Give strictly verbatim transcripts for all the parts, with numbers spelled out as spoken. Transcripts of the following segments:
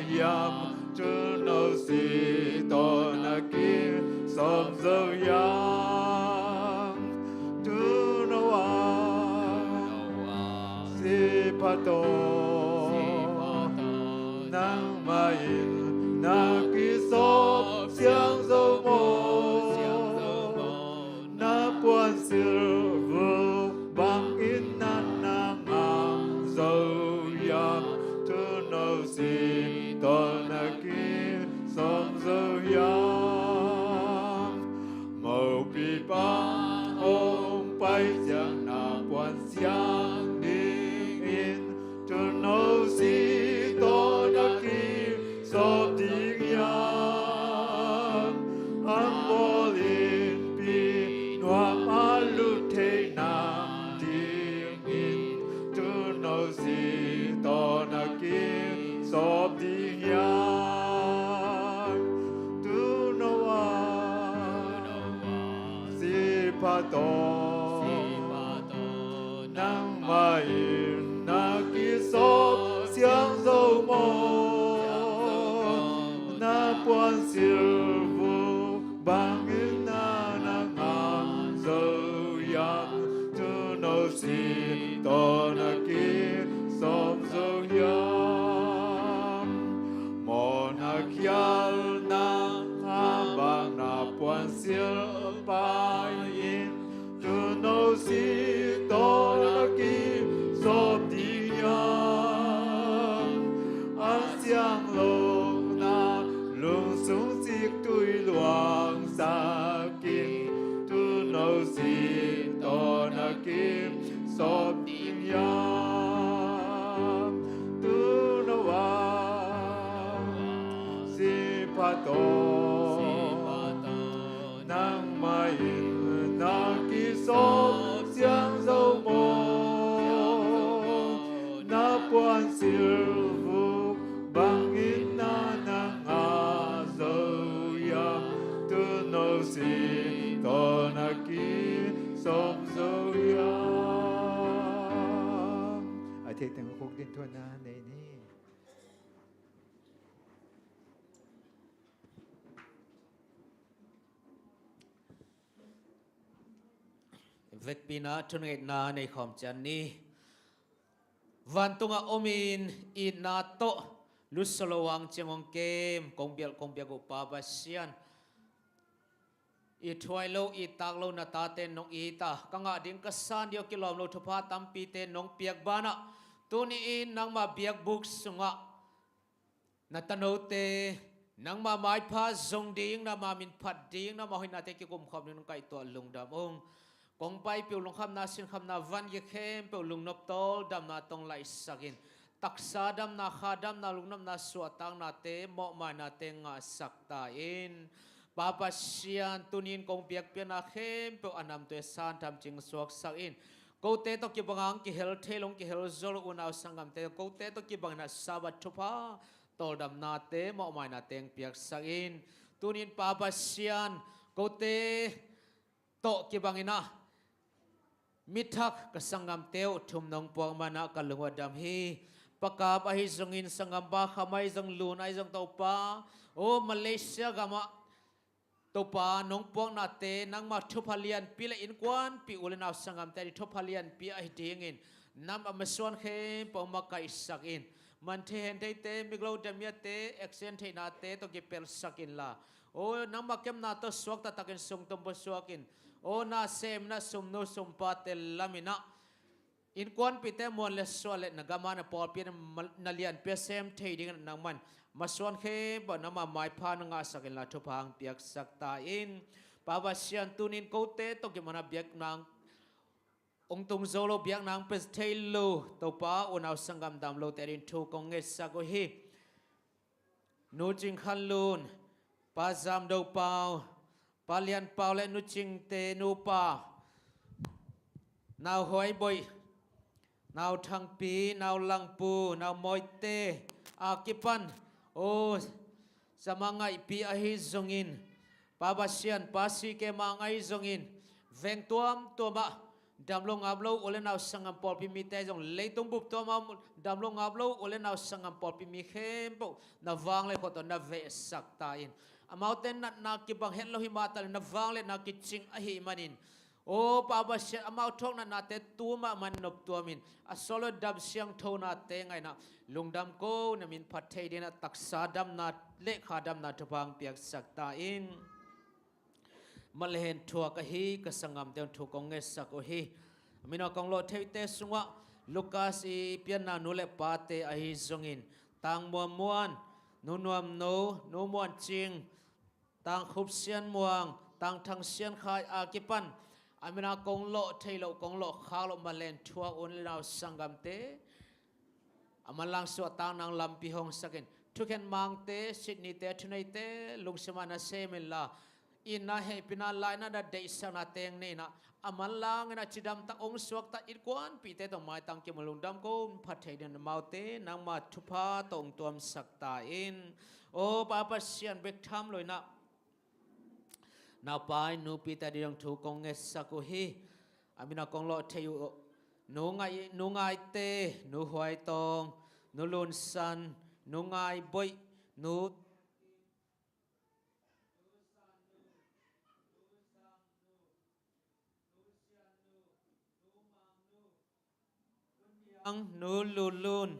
hiam, thu no si tawh na kim sawm zo hiam, thu no a si pha tawh nangmah in na kisawp siang zo maw? Na puan silvuk bangin na na ngah zo hiam, thu no si tawh na kim sawm zo hiam? Mopipa hong pai ciang na puan siang dingin, thu no si tawh na kim sawp ding hiam? An bawl in pi nuam a lut thei nadingin, thu no si tawh na kim sawp ding hiam? Thu no a si pha tawh nangmah in na kisawp siang zo maw? Na puan silvuk bangin na na ngah zo hiam, thu no si tawh na kim sawm zo hiam? Mawhna khialhna a bang na puan silvuk pai in, thu no si tawh na kim sawp ding hiam? An siang lohna lungsung ciktui luangsak in, thu no si tawh na kim sawp ding hiam? Thu no a si pha tawh nangmah in na kisawp siang zo maw? Na puan silvuk bangin na na ngah zo hiam, thu no si tawh na kim sawm zo hiam? A thei teng khuk din thuana nei ni. Vekpi-in ah thungeihna nei khawm ciat ni. Vantungah om in itna tawh lut sawh lo hang ciang hong kem, kong biak, kong biak uh Pa Pasian, it huai lo, it tak lo na tate nong it a, ka ngah ding ka san ding uh kilawm lo thupha tampite nong piak banah, tuni-in nangmah biakbuk sungah na tanote nangmah maipha zong ding, nangmah min phat ding, nangmah hoihnate kikumkhawm ding nong kaihtuah lungdam ung. Kong paipih uh lungkhamna sinkhamna vangik khempeuh lungnop tawldamna tawh hong laihsak in, taksa damna, kha damna, lungnopna, suahtaknate, mawhmainate ngahsak ta in. Pa Pasian, tuni-in kong biakpiakna khempeuh a namtui a san tham cing suaksak in. Kote tawh kibang hang kihel thei lo, kihel zo lo unau sanggamte, kote tawh kibangin ah Sabbath thupha tawldamnate, mawhmainate hong piaksak in. Tuni-in Pa Pasian, kote tawh kibangin ah mi thak ka sanggamte uh thum nong puak manah ka lung uh a dam hi. Pa Kap ahi zongin, sanggampa Kham ahi zong, Lun ahi zong, Topa, aw Malaysia gamah Topa, nong puaknate nangmah thupha lianpi le innkuanpih u le nau sanggamte ading thupha lianpi ahi dingin nam a masuan khempeuh makaihsak in. Man thei hen theite, miglo damiate, accident theihnate tawh kipelsak inla, aw nangmah kepna tawh suakta takin sungtum pusuak in, aw na sem in ah sumnu sumpate lam in ah innkuanpihte muan le suah le na gam a na pawlpi a na lianpi a sem thei dingin nangman masuan khempeuh nangmah maipha na ngahsak inla thupha hong piaksak ta in. Pa Pasian, tuni-in kote tawh kibangin ah biakna hong tung zo lo, biakna hong pia thei lo Topa, unau sanggam dam lote ading thu kong ngetsak uh hi. Nu Cing Khan Lun, Pa Zam Do Pau, Pa Lian Pau le Nu Cingte nupa, Nau Huai Boih, Nau Thang Pi, Nau Lang Pu, Nau Mawite a kipan, aw Zama Ngaih Pi ahi zongin, Pa Pasian, Pa Si Ke Mang ahi zongin, veng tuamtuam ah Damlo ngaplo u le nau sanggam pawlpi mite zong, leitung bup tuam a om damlo ngaplo u le nau sanggam pawlpi mi khempeuh na vangliat khawng tawh na vehsak ta in. Amaute natna kibang het lo hi mah ta leh na vangliatna kicing ahih manin, aw Pa Pasian, amau thuak natnate tu mahmah nop tuamin, a sawt lo dam siangthonate ngaihna, lungdam ko, na min phat thei dingin a taksa damna le kha damna thupha hong piaksak ta in. Malen thuak ahi ka sanggamte hong thu kong ngetsak uh hi. A min a kong lawh theite sungah Lukas i pianna nu le pate ahi zongin, Tang Muan Muan, Nu Nuam Nu, Nu Muan Cing, Tang Khup Sian Muang, Tang Thang Sian Khai a kipan a min a kong lawh thei loh, kong lawh khak loh malen thuak u le nau sanggamte a manlang suahtakna lampi hong sak in. Thukhen mangte, sitnite, thuneite lungsim ah na sem inla, itna, hehpihna, lainatna, deihsakna teng nei in ah, a manlang in ah cidamtak hong suakta innkuanpihte tawh maitang kim uh, lungdam ko, phat thei dingin amaute nangma thupha tawh hong tuamsak ta in. Aw Pa Pasian, bek tham lo in ah naupai nupite ading thu kong ngetsak uh hi. A min a kong lawh thei uh Nu Ngai, Nu Ngaite, Nu Huai Tawng, Nu Lun San, Nu Ngai Boih, Nu Ang, Nu Lu Lun,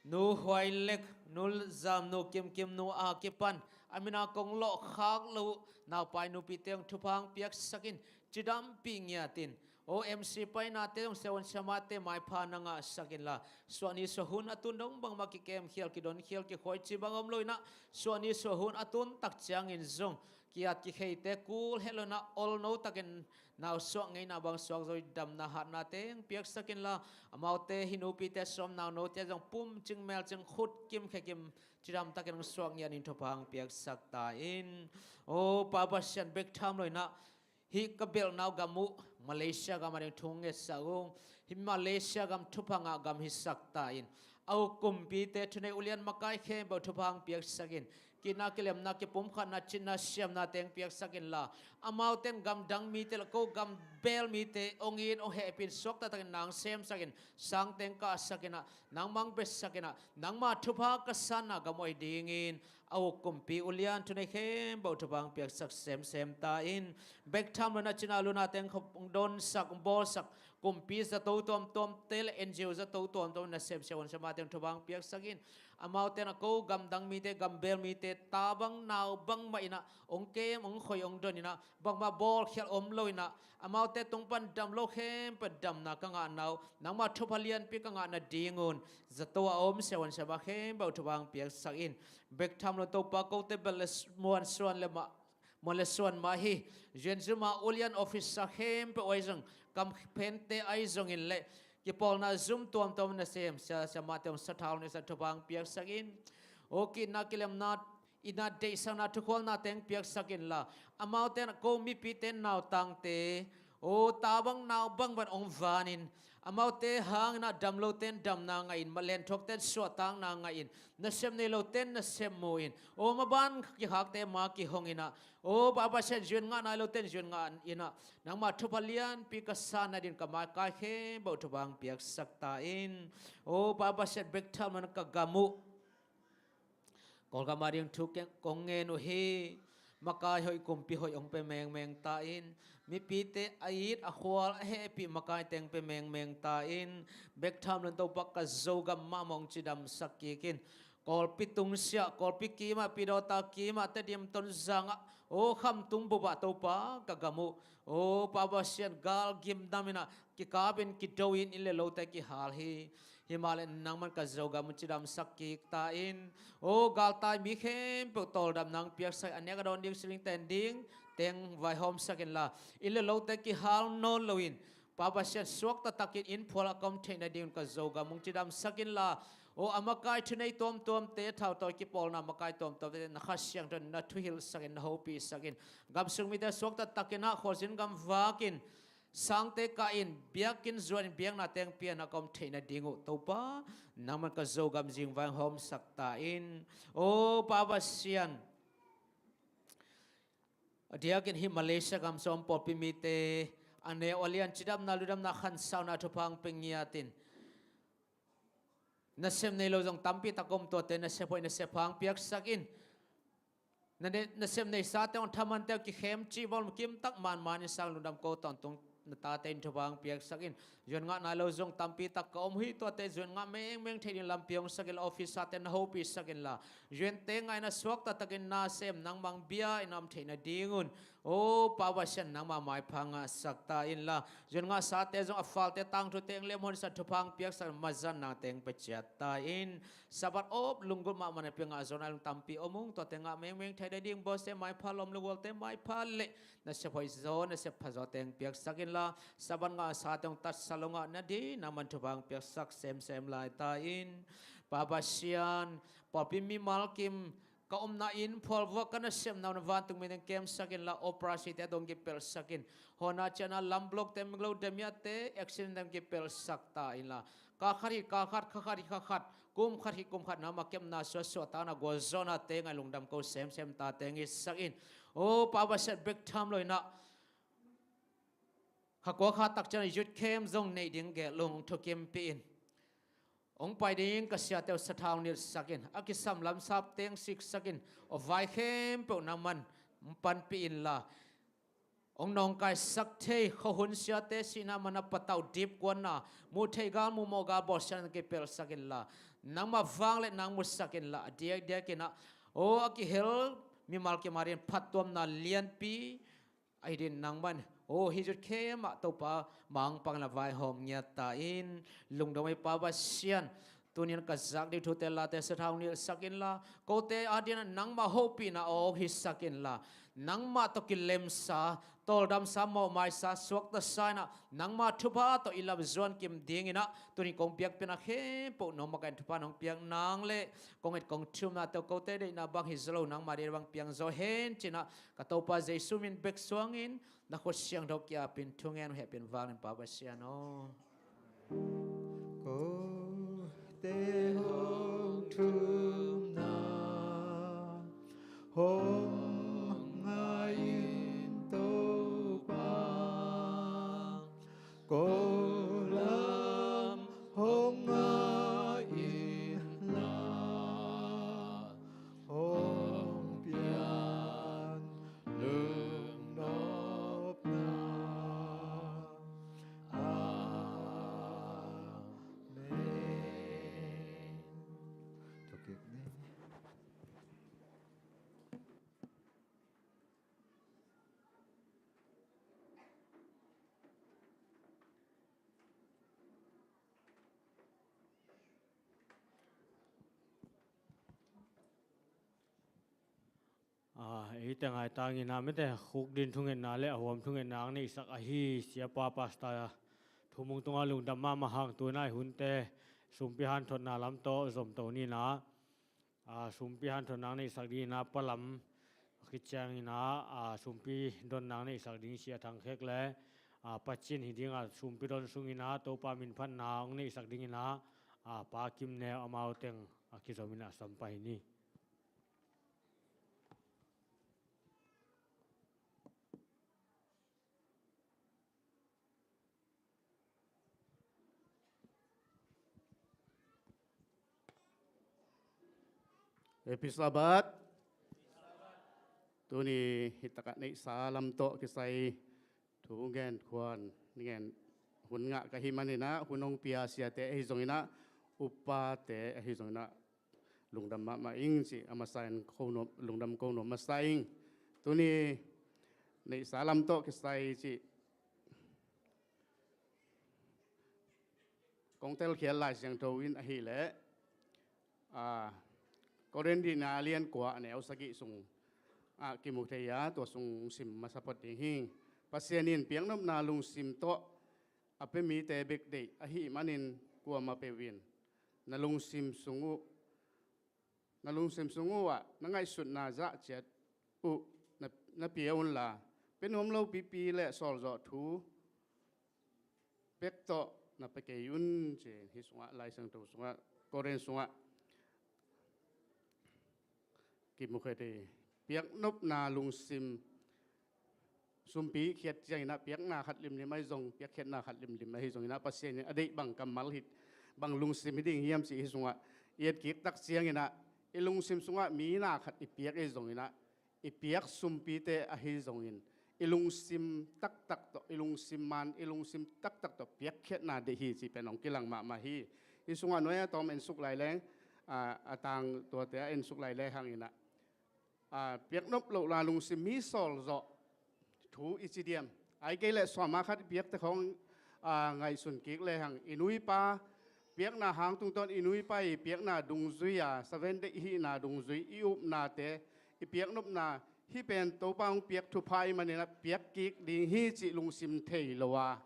Nu Huai Lek, Nu Zam Nu Kim Kim Nu a kipan a min a kong lawh khak loh naupai nupite hong thupha hong piaksak in, cidampih ngiat in. Aw M C painate hong siavuan siamahte maipha na ngahsak inla, suahni suahhun a tun dong bangmah kikemkhial, kidonkhial, kikhuaici bang om lo in ah, suahni suahhun a tun tak ciangin zong ki-at kikheite kul het lo in ah, olno takin nau suak ngeina bang suak zo in, damna hatna teng piaksak inla, amaute, hih nupite sawm, naunote zong pum cing mel cing, khut kim khe kim, cidamtakin hong suak ngiat in thupha hong piaksak ta in. Aw Pa Pasian, bek tham lo in ah hih ka belhna uh gam uh, Malaysia gam ading thu ngetsak ung. Hih Malaysia gam thupha ngah gam hisak ta in. A uk kumpite, thunei ulian makai khempeuh thupha hong piaksak in. Kitna, kilemna, kipumkhatna, citna, siamna teng piaksak inla, amaute in gamdang mite le ko gambel mite hong it, hong hehpih in, suakta takin na hong semsak in, sang teng kahsak in ah, nangmah hong betsak in ah, nangma thupha ka sanna gam uh ahi dingin a uk kumpi ulian thunei khempeuh thupha hong piaksak semsem ta in. Bek tham lo in ah cina luna teng hong donsak, hong bawlsak kumpi zato tuamtuamte le N G O zato tuamtuam, na sem siavuan siamahte hong thupha hong piaksak in. Amaute in ah ko gamdang mite, gambel mite, ta bang nau bang mah in ah hong kem, hong khoi, hong don in ah, bangmah bawlkhial om lo in ah, amaute tung pan damlo khempeuh damna ka ngahna uh, nangma thupha lianpi ka ngah nadingun zato a om siavuan siamah khempeuh thupha hong piaksak in. Bek tham lo in Topa, kote belh le muan, suan le mah, muan le suan mah hi. Zen zum a ulian, office a khempeuh ahi zong, kam phente ahi zongin le kipawlna zum tuamtuam na sem sia, siamahte hong sathau na sa, thupha hong piaksak in. Aw kitna, kilemna, itna, deihsakna, thukhualna teng piaksak inla, amaute in ah ko mipite nautangte, aw ta bang nau bang bang hong van in, amaute hang in ah damlote in damna ngah in, malen thuakte in suahtakna ngah in, nasep nei lote in nasep mu in, aw maban kikhakte ma kihong in ah, aw Pa Pasian, zuan ngah nai lote in zuan ngah in ah, nangma thupha lianpi ka san nadin ka maikai khempeuh thupha hong piaksak ta in. Aw Pa Pasian, bek tham lo in ah ka gam uh Kawlgam ading thu keng kong ngen uh hi. Makai hoih, kumpi hoih hong pia mengmeng ta in. Mipite a it, a khual, a hehpih makai teng pia mengmeng ta in. Bek tham lo in Topa, ka Zogam mahmah hong cidamsak kik in. Kawlpi tungsiah, Kawlpi kimah, Pidawta kimah, Tedim, Tonzang ah, aw Khamtung bup ah Topa, ka gam uh, aw Pa Pasian, gal gimnam in ah kikap in, kido in, inn le lote kihal hi. Himahleh nangman ka Zogam uh cidamsak kik ta in. Aw galtai mi khempeuh tawldamna hong piaksak in, a nek a dawn ding, siling ten ding teng vaihawmsak inla, inn le lote kihal nawn loin, Pa Pasian, suakta takin inn phual a ka om theih nadingun ka Zogam hong cidamsak inla, aw a makai thunei tuamtuamte, thautawi kipawlna makai tuamtuamte na Kha Siangtho in na thuhilhsak in, na hopihsak in. Gamsung mite suakta takin ah khualzin gam vakin, sangte kah in, biakinn zuan in, biakna teng pia in a ka om theih nading uh Topa, nangman ka Zogam zing vaihawmsak ta in. Aw Pa Pasian, a diakin hih Malaysia gam sung pawlpi mite, a neu a lian cidamna, ludamna, khansauna thupha hong pia ngiat in. Nasep nei lo zong tampi tak om, tuate nasep hoih, nasep pha hong piaksak in. Na ne-, nasep neisate hong thamante hong kikhem cih bawl kim tak manman in sang lungdam ko, tawntung na tate in thupha hong piaksak in. Zuan ngah nai lo zong tampi tak ka om hi, tuate zuan ngah mengmeng thei ding lampi hong sak inla, office-ate na hopisak inla, zuante ngaihna suak taktakin nasem nangmah hong bia in a om theih nadingun, O Pa Pasian, nangmah maipha ngahsak ta inla, zuan ngahsate zong a falte tangthu teng lem honsa thupha hong piaksak in, mazan nangte hong pia ciat ta in. Sabbath op lunggulh mahmah na pia ngah zaw nai lo tampi om ung, tuate ngah mengmeng thei nading, bawlsia maipha, lawm le gualte maipha le nasep hoih zaw, nasep pha zaw teng piaksak inla, Sabbath ngahsate hong tatsa lo ngah nading nangman thupha hong piaksak semsem lai ta in. Pa Pasian, pawlpi mimal kim ka omna inn phual vuak ka nasepna un vantung mi teng kemsak inla, operasi-te a dong kipelhsak in. Hona ciana lam block-te, miglo damiate, accident-te hong kipelhsak ta inla, kha khat hi kha khat, kha khat hi kha khat, kum khat hi kum khat, nangmah kepna suahsuah, takna gualzawhnate ngaih lungdam ko semsem tate hong itsak in. O Pa Pasian, bek tham lo inah kha kua kha tak ciang youth camp zong neih ding gelh ung, thukimpih in. Hong pai ding ka siate uh sathau nilhsak in, a kisam lamsap teng siksak in, a vai khempeuh nangman hong panpih inla, hong nawngkaisak thei khuahun siate sihna man a patauh dipkuanna, muh theih gal, muh mawh gal, bawlsiatna kipelhsak inla, nangmah vang le nang musak inla, a diakdiak inah, o, a kihel mimal kim adingin phattuamna lianpi ahi dingin nangman, o, hih youth camp ah Topa ma hong pang inla vaihawm ngiat ta in. Lungdam ei Pa Pasian, tuni-in ka zak ding thute late sathau nilhsak inla, kote adingin nangmah hopihna a awk hisak inla, nangmah tawh kilemsa, tawldamsa, mawhmaisa, suaktasa inah, nangmah thupha tawh i lam zuan kim ding inah, tuni kong piakpiakna khempeuh nong makaih in thupha nong piak nang le, kong et kong thumnate uh kote deihna bang hi zaw lo, nangmah deihna bang piang zaw hen ci-inah, ka Topa Jesu min bek suangin na khut siangtho kiapin thungen uh hehpih in, vanglian Pa Pasian aw. Kote hong thumna hong ngah in Topa, ko lam hong ngah inla, hong pian lungnopna. Amen. Thukik ni. A, eite ngaitang inah mite khukdin thungetna le a huam thungetna ang neihsak ahi Siapa Pastor Thumung tungah lungdam mahmah hang, tu-in ah i hunte sumpi hanthotna lam tawh zomto ni inah, a, sumpi hanthotna ang neihsak ding inah palam a kiciang inah, a, sumpi donna ang neihsak ding Sia Thang Khek le, a, Pa Cin hi ding a, sumpi don sung inah Topa minphatna ang neihsak ding inah, a, Pa Kim Neu amau teng a kizom inah sam pah hi ni. Happy Sabbath. Tuni hi takah neihsa lam tawh kisai thu ngen khuan, ngen hun ngah ka hih man inah, hun hong pia siate ahi zong inah, upate ahi zong inah, lungdam mahmah ing cih a masa in ko nuam, lungdam ko nuam masa ing. Tuni neihsa lam tawh kisai cih kong telkhial Lai Siangtho in ahih leh, a, Korin dihna a lian kua a neu sagih sung ah kimu thei a, tua sung sim masa phot ding hi. Pasian in piaknopna lungsim tawh a pia mite bek deih ahih manin, kuamah peuh in na lungsim sung uh, na lungsim sung uh ah na ngaihsutna zah ciat uh na, na pia unla, pia nuam lo pipi le sawlzawh thu bek tawh na pia kei un, ci-in hih sungah, Lai Siangtho sungah, Korin sungah kimu kha hi. Piaknopna lungsim sumpi khiat cianginah piakna khat limlim ahi zong, piakkhiatna khat limlim ahi zonginah Pasian in a deih bang kammal hi, bang lungsim hi ding hiam cih hih sungah i etkik tak cianginah i lungsim sungah mi na khat i piak ahi zonginah i piak sumpite ahi zongin i lungsim taktak tawh, i lungsim man, i lungsim taktak tawh piakkhiatna deih hi cih pen hong kilang mahmah hi. Hih sungah nuai a tawm ensuk lai leng, a, a tang tuate a ensuk lai le hanginah, a, piaknop lohna lungsim mi sawl zawh thu i ci diam? Ai kei leh sawma khat i piakte khong, a, ngaihsun kik le hang i nuipa piakna hang tungtawn i nuipa i piakna dungzui-a Seven Day i hihna dungzui i upnate, i piaknopna hih pen Topa hong piak thupha i maninah piak kik ding hi cih lungsim thei lo a,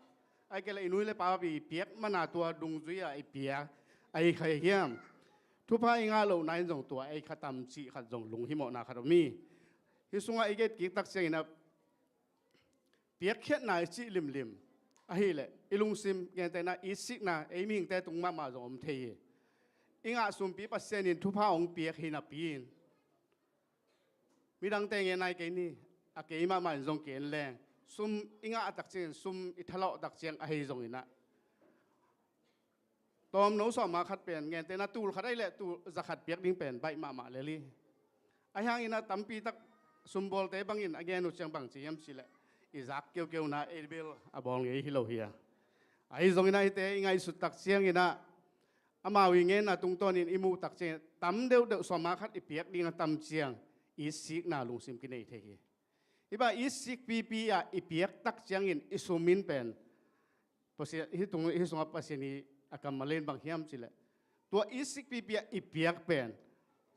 ai kei leh i nui le pa i piak mana tua dungzui-a i piak ahi kha hiam? Thupha i ngah lohna in zong tua ahi kha tam cih khat zong lunghimawhna khat om hi. Hih sungah i etkik tak cianginah piakkhiatna i cih limlim ahileh i lungsim gentehna itsikna ei mihingte tung mahmah zong om thei hi. I ngah sumpi Pasian in thupha hong piak hi napi-in midangte ngen nai kei ni, a kei mahmah in zong ki-en leng sum i ngah a tak ciangin sum i thalawh tak ciang ahi zonginah tawmno sawma khat pen gentehna tul khat ahileh tul za khat piak ding pen baih mahmah lel hi. Ahi hanginah tampi tak sumbawlte bangin a gen uh ciang bang ci hiam cihleh i zak keukeuna ei bel a bawl ngei hi lo hi a. Ahi zonginah hihte i ngaihsut tak cianginah amau i ngenna tungtawnin i muh tak ciangin tam deuhdeuh sawma khat i piak ding a tam ciang itsikna lungsim kinei thei hi. Hih bang itsik pipi-ah i piak tak ciangin i sum in pen Pasian, hih tung, hih sungah Pasian i a kammal in bang hiam cihleh tua itsik pipi-ah i piak pen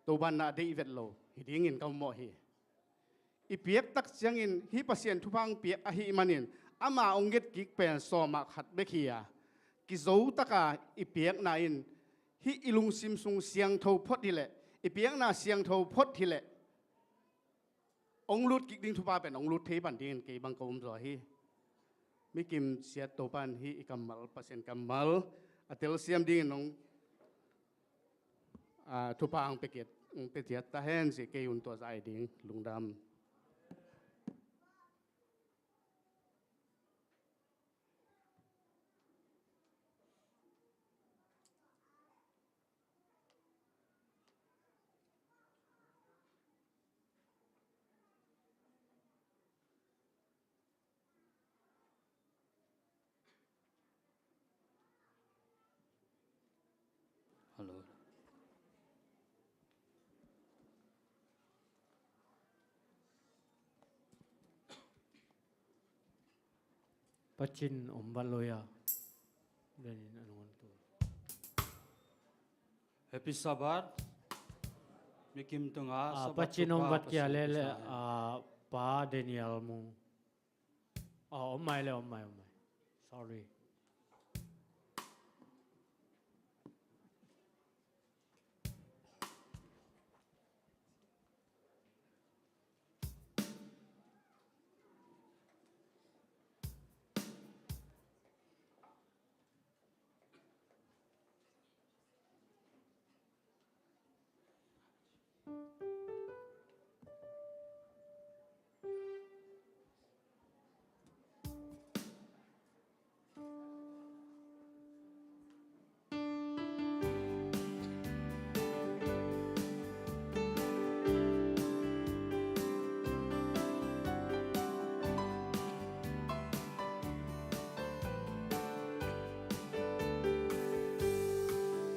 Topa na deih vet lo hi dingin ka ummawh hi. I piak tak ciangin hih Pasian thupha hong piak ahih manin ama hong etkik pen sawma khat bek hi a, kizo taka i piakna in hih i lungsim sung siangtho phot hileh, i piakna siangtho phot hileh hong lut kik ding thupha pen hong lut thei pan dingin kei bang ka um zaw hi. Mi kim siat Topa in hih i kammal, Pasian kammal a telsiam dingin hong, a, thupha hong pia ciat, hong pia ciat ta hen ci, kei un tua zah ding lungdam. Hello. Pacin om vat lo ya. Danin a nungan tu. Happy Sabbath. Mi kim tunga, ah, Sabbath Pacin om thupha vat kia Pasian le le, kisa hen. Ah, Pa Daniel Mung. Ah, om mai le, om mai, om mai. Sorry.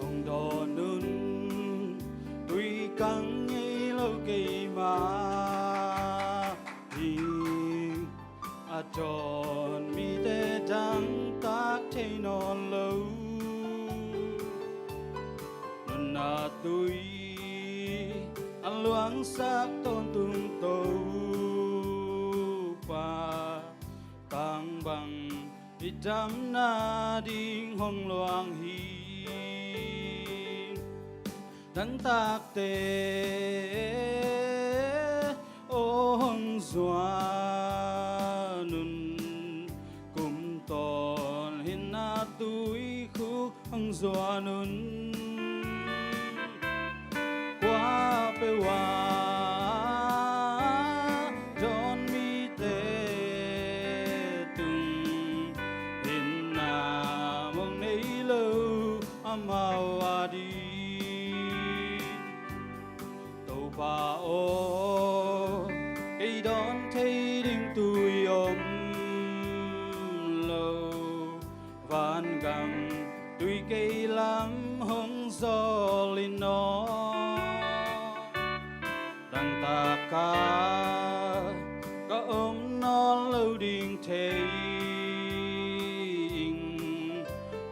Hong dawn un, tui kang ngei lo keimah hi. A dawn mite dangtak thei nawn lo. Nunna tui a luangsak tawntung Topa tang bang i damna ding hong luang hi. Dangtakte aw hong zuan un, kum tawn hinna tuikhuk hong zuan un. Kua peuh ah dawn mite Aw, kei dawn thei ding tui om lo, vangam tui kei lam hong zawl in aw. Dangtak ah ka om nawn lo ding thei ing,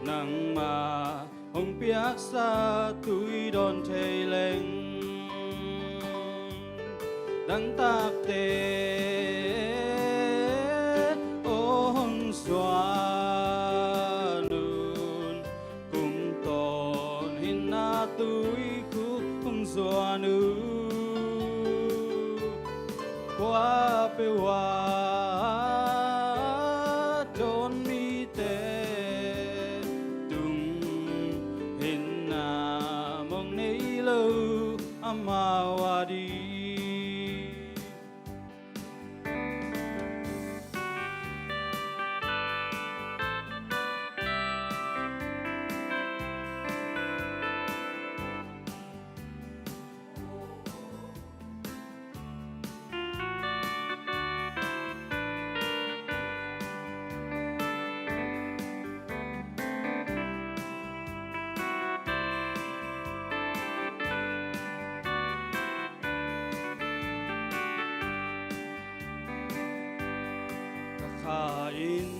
nangmah hong piaksa tui dawn thei leng. Dangtakte aw hong zuan un, kum tawn hinna tuikhuk hong zuan un. Kua peuh ah dawn mite tung hinna mong nei lo amau a ding. Ka kha in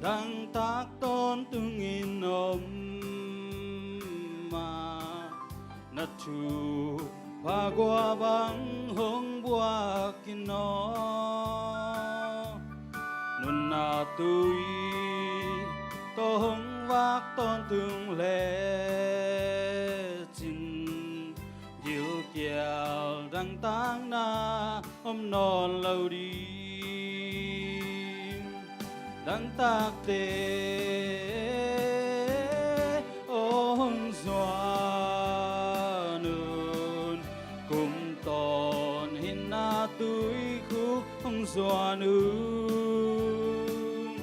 dangtak tawntungin om a, na thupha gua bang hong buak in aw. Nunna tui tawh hong vak tawntung lecin, gilkial dangtakna om nawn lo ding. Dangtakte aw hong zuan un, kum tawn hinna tuikhuk hong zuan un.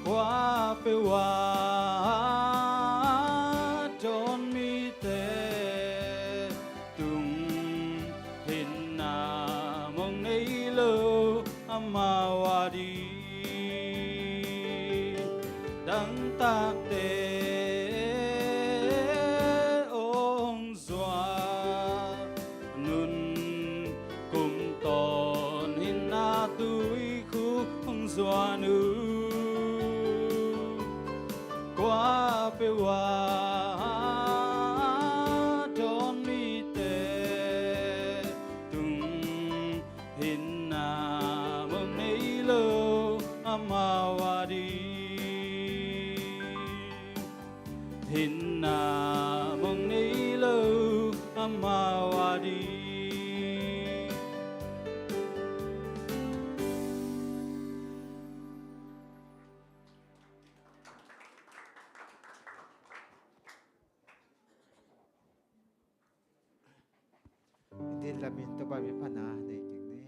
Kua peuh ah dawn mite tung hinna mong nei lo amau a ding. Dangtakte aw hong zuan un, kum tawn hinna tuikhuk hong zuan un. Kua peuh ah dawn mite tung hinna mong nei lo amau a ding. Hinna mong nei lo amau a ding. Din lamin Topa min phatna nei kik ni.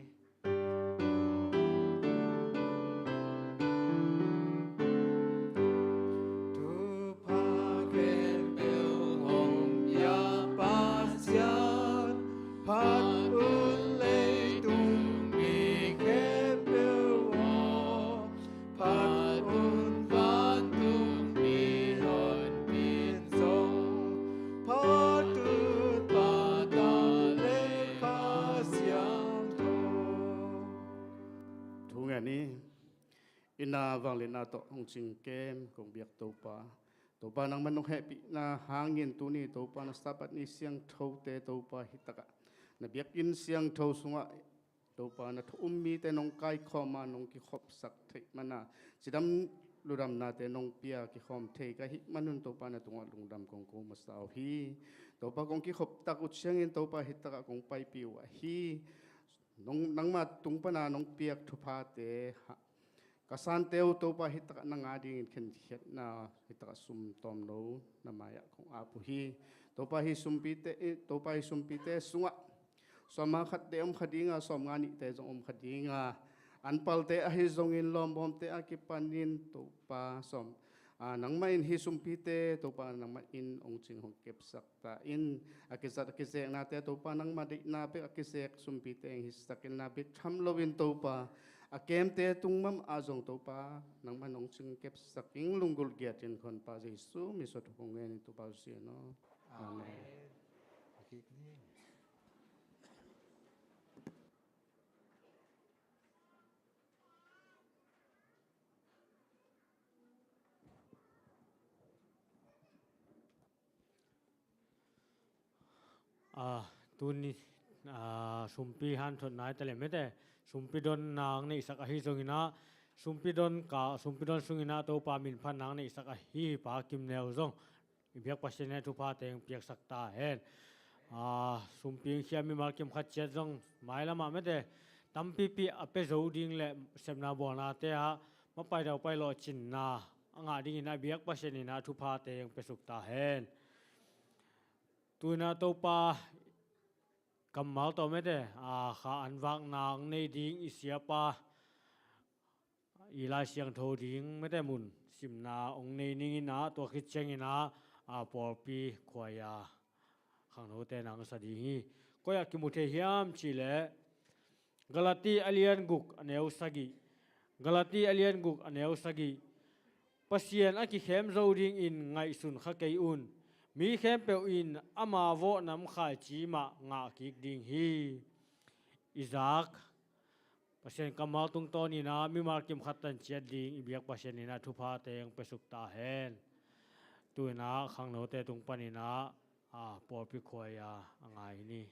Thupha khempeuh hong pia Pasian, phat un leitung mi khempeuh aw. Phat un vantung mihonpi in zong, phat un Pa, Ta le Kha Siangtho. Thu ngen ni. Inn ah vangliatna tawh hong cingkem kong biak Topa, Topa nangman nong hehpihna hangin tuni Topa na Sabbath ni siangthote Topa hi takah na biakinn siangtho sungah Topa na thu um mite nong kaikhawm a nong kikhopsak theih mana cidam ludamnate nong pia kikhawm thei ka hih manun Topa na tungah lungdam kong ko masa uh hi. Topa kong kikhop tak uh ciangin Topa hi takah kong paipih uh ahi. Nong, nangma tung pana nong piak thuphate ha, ka sante uh Topa hi takah nang a dingin khenkhiatna hi takah sum tawmno na mai-ah kong ap uh hi. Topa hi sumpite, Topa hi sumpite sungah sawm a khatte om kha dinga, sawm nga nihte zong om kha dinga, anpalte ahi zongin lawmbawmte a kipanin Topa sawm A, nangmah in hih sumpite Topa nangmah in hong cing hong kepsak ta in, a kizat a kizeknate Topa nangmah deihna bek a kizek sumpite hong hisak in, na bek tham loin Topa a kemte tung mah ah zong Topa nangmah in hong cing kepsak in, lunggulh giat in ka Honpa Jesu min suang hong ngen in Topa Jesu aw. Amen. A, tuni, a, sumpi hanthotna hi ta leh mete, sumpi don nang neihsak ahi zongin ah, sumpi don ka, sumpi don sungin ah Topa min phat nang neihsak ahi Pa Kim Neu zong i biak Pasian in ah thuphate hong piaksak ta hen. A, sumpi hong khia mimal kim khat ciat zong mailam ah mete tampipi a pia zo ding le sepna bawlnate ah mapai dau pai lawh cinna a ngah dingin ah biak Pasian in ah thuphate hong piasuk ta hen. Tu-in ah Topa kammal tawh mete, a, kha an vakna hong nei ding i siapa i Lai Siangtho ding mete mun simna hong nei ning in ah, tua khit ciangin ah, a, pawlpi khuai-a khangnote nang sa ding hi. Koi ah kimu thei hiam cih leh Galati a lian guk a neu sagih. Galati a lian guk a neu sagih. Pasian a kikhem zo dingin ngaihsun kha kei un. Mi khempeuh in ama vawh nam khaici mah ngah kik ding hi. I zak Pasian kammal tungtawnin ah mimal kim khat tan ciat ding i biak Pasian in ah thuphate hong piasuk ta hen. Tu-in ah khangnote tung panin ah, a, pawlpi khuai-a a ngai hi ni.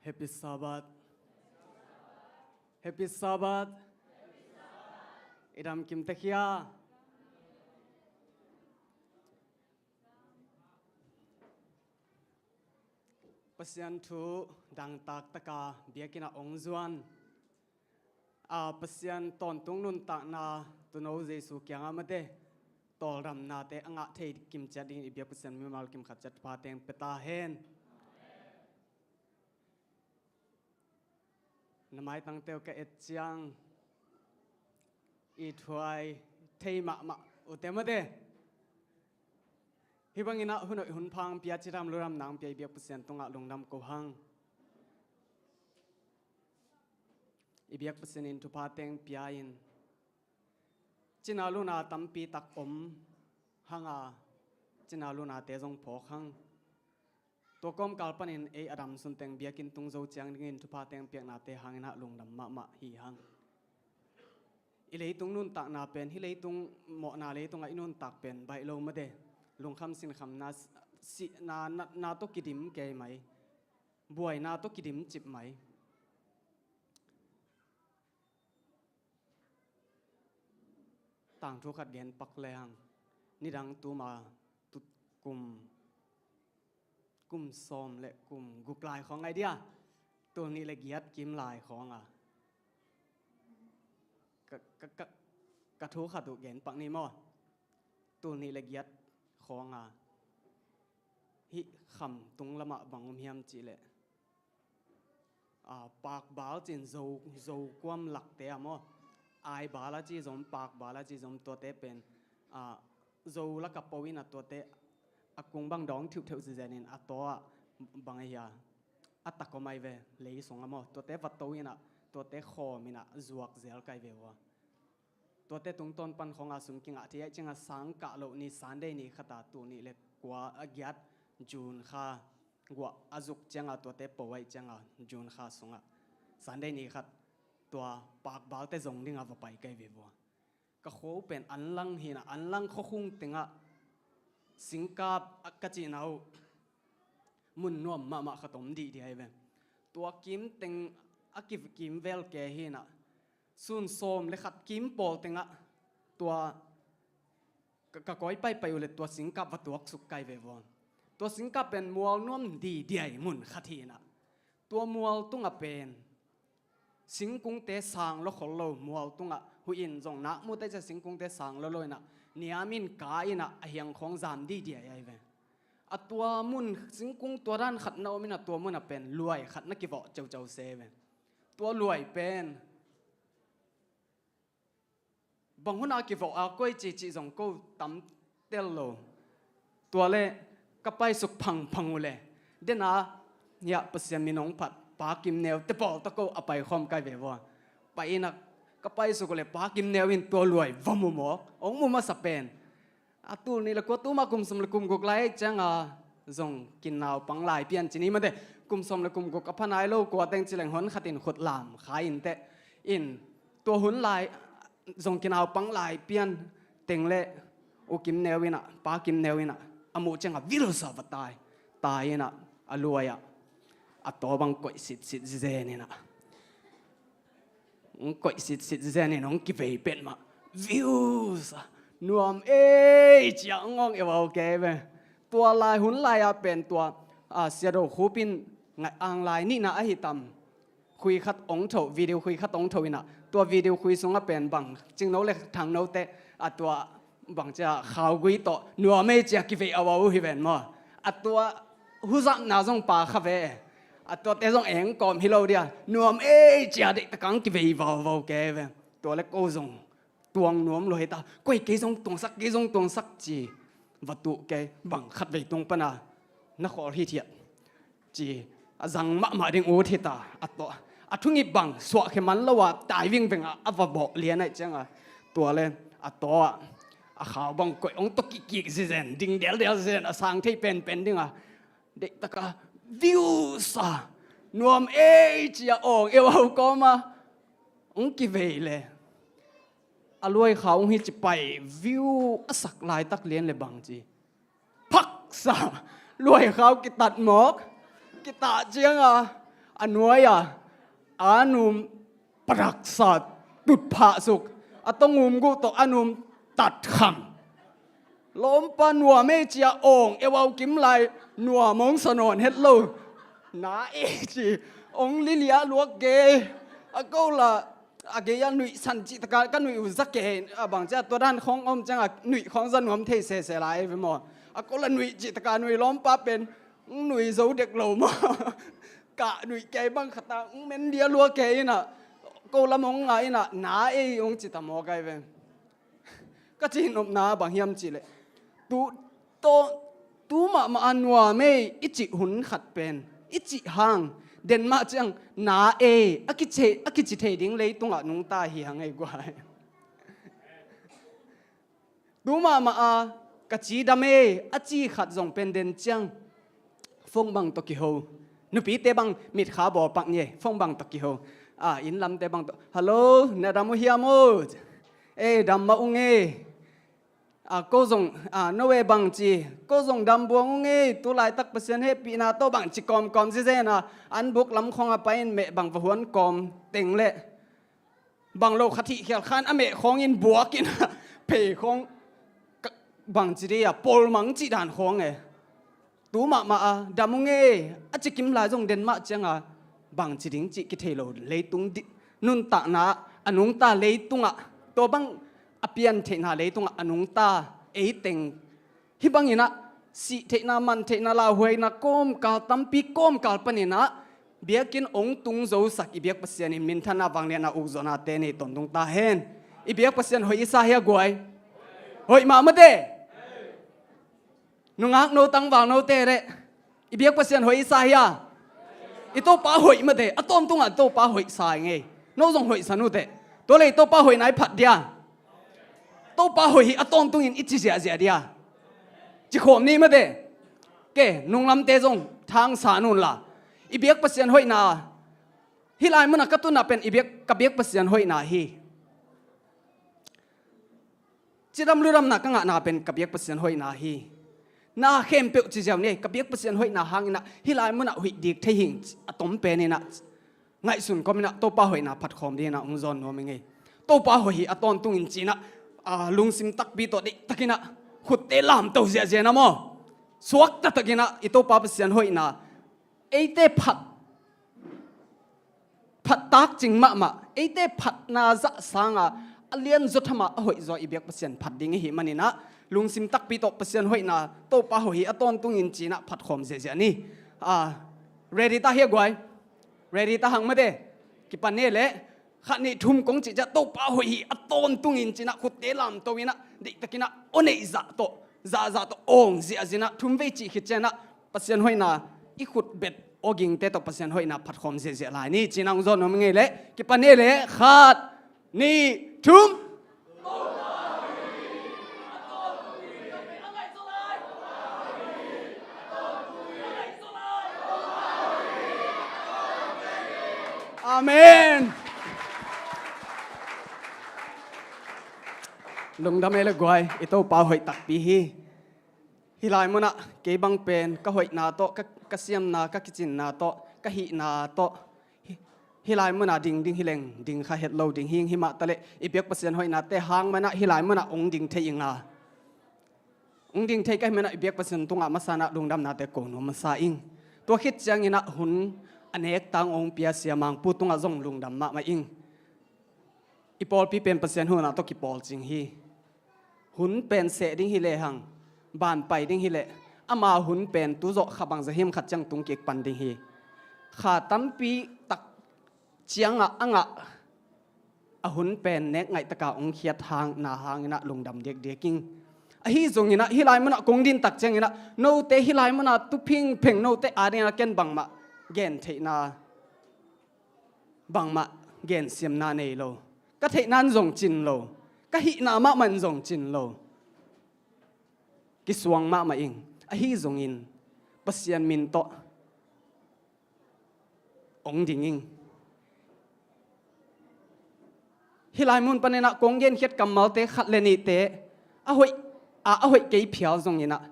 Happy Sabbath. Happy Sabbath. I dam kim ta khia. Pasian thu dangtak taka biakinn ah ong zuan a, Pasian tawntung nuntakna, Tuuno Jesu kiangah mate tawldamnate a ngah thei kim ciat dingin i biak Pasian mimal kim khat ciat pha teng pia ta hen. Na maitangte uh ka et ciang i thuai thei mahmah uh te mate. Hih bangin ah hun hoih hun pha ong pia, cidam ludam na ong pia i biak Pasian tungah lungdam ko hang. I biak Pasian in thupha teng pia in, cina luna tampi tak om hang a, cina lunate zong phawk hang. Tua kawmkal panin ei a dam sun teng biakinn tung zo ciang dingin thupha teng piaknate hangin ah lungdam mahmah hi hang. I leitung nuntakna pen, hih leitung mawhna leitungah i nuntak pen baih lo mate. Lungkham sinkhamna, sihna, natna tawh kidim kei mai. Buaina tawh kidim cip mai. Tangthu khat gen pak lehang, nidang tuma tut kum, kum sawm le kum guk lai khawng ai dia, tul nih le giat kim lai khawng a, ka, ka, ka, ka thu khat uh gen pak ni maw. Tul nih le giat khawng a, hih Khamtung lamah bang om hiam cih leh, a, pakbal cin zo, zo kuam lakte a maw, aibal a ci zom, pakbal a ci zom, tuate pen, a, zo laka po in a tuate a kung bang dawng thiuhtheuh zizen in a taw ah bang a hia, a tak om ai ve, lei sung a maw, tuate va to in a, tuate khawm in a zuak zel kai ve ua. Tuate tungtawn pan khawng a sum kingah thei aih ciang a sang kah loh ni Sunday ni khat a tul nih le kua a giat June kha guah a zuk ciang a tuate po aih ciang a June kha sungah Sunday ni khat tua pakbalte zong ding a va pai kai ve vua. Ka khua uh pen Anlang hi in a, Anlang khuakhung tengah singkap a ka cihna uh mun nuam mahmah khat om dih dih ai ve. Tua kim teng a ki, kim vel ke hi in a, sun sawm le khat kim pawl tengah tua ka, ka kawi paipai uh le tua singkap va tuaksuk kai ve vua. Tua singkap pen mual nuam dih dih ai mun khat hi in a, tua mual tungah pen singkungte sang lo khol lo, mual tungah huih in zong nak mute cia singkungte sang lo lo in a, niam in ka in a, a hiang khawng zam dih dih ai ai ve. A tua mun singkung tua dan khat na om in a, tua mun a pen luai khat na kivawh ceuceu se ve. Tua luai pen bang hun a kivawh a koi cihcih zong ko tam tel lo. Tua le ka paisuk phangphang uh le, den a hiah Pasian min hong phat Pa Kim Neu te pawl ta ko a paikhawm kai ve vua. Pai in a ka paisuk uh le Pa Kim Neu in tua luai va mu mawk, hong mu masa pen a tul nih le kua tuma kum sawm le kum guk lai ciang a zong kinaupang lai pian ci ni mate, kum sawm le kum guk a pha nai lo kua teng ci leng hon khat in khut lam khai in teh in, tua hun lai zong kinaupang lai pian teng le U Kim Neu in a, Pa Kim Neu in a, a muh ciang a vilsa va tai, tai in a, a luai a, a taw bang koih sitsit zen in a, hong koih sitsit zen in hong kivei petmah, views a nuam ei cia hong awng euau kei ve. Tua lai hun lai a pen tua, a, Sia Do Khup in ngaih ang lai nihna ahi tam, khui khat hong tho, video khui khat hong tho in a, tua video khui sungah pen bang Cingno le Thangno te a tua bang cia khaugui tawh nuam ei cia kivei a vau hi ven maw. A tua huzapna zong pa kha ve. A tuate zong eng kawm hi lo dia, nuam ei cia deih takang kivei vauvau ke ve. Tua le ko zong tuang nuam lo hi ta, koi kei zong tuangsak, kei zong tuangsak ci va tuh kei, bang khat vei tung pana na khawl hithiat ci a zang mahmah ding ut hi ta. A tawh a thungip bang suahkhia man lo a tai vingveng a a va bawh lian aih cianga tua le a taw ah a khau bang koih hong tawh kikkik zizen, ding deldel zizen, a sang thei penpen dinga deih taka views a nuam ei cia awng euau kawma hong kivei le a luai khau hong hi ci pai view a sak laitak lian le bang ci phaksa luai khau kitat mawk. Kitah cianga A nuai-a a num padaksa tutphah suk, a tongum guh tawh a num tatkham. Lawmpa nuam ei ci-a awng euau kim lai, nuam hong sa nawn het lo. Na ei ci, hong lilia luak gei. A ko la a gei-a nuihsan cih taka ka nuih uh za kei, a bang ci-a tua dan khawng om cianga nuih khawng za nuam thei sese lai ei ve maw. A ko la nuih cih taka nuih, lawmpa pen nui zo dek lo maw. Kah nui kei bang khata hong men dia lua kei inah, ko lam hong nga inah, na ei hong ci ta maw kai ve. Ka cihnopna bang hiam cihleh, tu, to, tu mahmah a nuam ei i cih hun khat pen, i cih hang, den mah ciang na ei a kici, a kici thei ding leitungah nungta hi hang ei guai. Tu mahmah a ka cidam ei a ci khat zong pen den ciang phone bang tawh kiho. Nupite bang mitkha bawlpak ni ei, phone bang tawh kiho. A, inn lamte bang tawh, "Hallo, na dam uh hiam aw? Ei, dam mah ung ei. A, ko zong, a, no e bang ci, ko zong dam buang ung ei, tu laitak Pasian hehpihna tawh bang ci kawmkawm zizen a, an buk lam khawng a pai in meh bang va huan kawm teng leh." Bang lo khat hih khial khan a meh khawngin buakin phei khawng, bang ci dih a, polmang cih dan khawng e. Tu mahmah a dam ung ei a ci kim lai zong den mah cianga bang ci ding cih kithei lo leitung di, nuntakna a nungta leitungah, tua bang a pian theihna leitungah a nungta ei teng. Hih banginah sih theihna, man theihna, lauhuaina kawmkal, tampi kawmkal paninah biakinn hong tung zosak i biak Pasian in minthanna, vangliatna, ukzawhnate nei tawntung ta hen. I biak Pasian hoih i sa hia guai? Hoih mah mate. Nungak no, tangval note leh i biak Pasian hoih i sa hia? I Topa hoih mate, a tawntungah Topa hoih sa i ngei. No zong hoih sa nute. Tua leh i Topa hoihna i phat dia? Topa hoih hi a tawntungin i ci ziahziah dia? Ci khawm ni mate. Ke, nunglamte zong thangsa nunla. I biak Pasian hoihna, hih lai munah ka tunah pen i biak, ka biak Pasian hoihna hi. Cidam ludamna ka ngahna pen ka biak Pasian hoihna hi. Na khempeuh ci ziau ni, ka biak Pasian hoihna hanginah hih lai munah huih dik thei hing a tom peninah ngaihsun kominah Topa hoihna phatkhawm dinginah hong zawn nuam i ngei. Topa hoih hi a tawntungin cinah, a, lungsim takpi tawh deihtakinah khutte lamto ziahziah na maw. Suak taktakinah i Topa Pasian hoihna eite phat, phat takcing mahmah, eite phatna zah sanga a lianzaw thama a hoihzaw i biak Pasian phat ding i hih maninah lungsim takpi tawh Pasian hoihna, Topa hoih hi a tawntungin cinah phatkhawm ziahziah ni. A, ready ta hia guai? Ready ta hang mate. Kipan e leh, khat nih thum kong cih ciah Topa hoih hi a tawntungin cinah khutte lamto inah deihtakinah aw neih zah tawh, zahzah tawh awng ziahzinah thum vei cih khit cianah Pasian hoihna i khut bet awgingte tawh Pasian hoihna phatkhawm ziahziah lai ni. Cinah hong zawn nuam i ngei leh, kipan e leh, khat, nih, thum. Amen. Lungdam e le guai, i Topa hoih takpi hi. Hih lai munah kei bang pen ka hoihna tawh, ka, ka siamna, ka kicinna tawh, ka hihna tawh, hih, hih lai munah ding ding hi leng ding kha het lo ding hing, himah taleh i biak Pasian hoihnate hang manah hih lai munah hong ding thei inga. Hong ding thei ka hih manah i biak Pasian tungah masanah lungdamnate ko nuam masa ing. Tua khit cianginah hun a nektang hong pia Sia Mangpu tungah zong lungdam mahmah ing. I pawlpi pen Pasian hunah tawh kipawl cing hi. Hun pen seh ding hi lehang, ban pai ding hi leh, ama hun pen tu zawh kha bangza hiam khat ciang tung kik pan ding hi. Kha tampi tak ciangah a ngah a hun pen nek ngaihtaka hong khiat hang na hanginah lungdam diakdiak ing. Ahi zonginah hih lai munah kong din tak cianginah note hih lai munah tu phingpheng note adinginah ken bangmah gen theihna, bangmah gensiamna nei lo. Ka theihna in zong cin lo. Ka hihna mahmah in zong cin lo. Kisuang mahmah ing. Ahi zongin Pasian min tawh hong ding ing. Hih lai mun paninah kong genkhiat kammalte khat le nihte a hoih, a, a hoih kei phial zonginah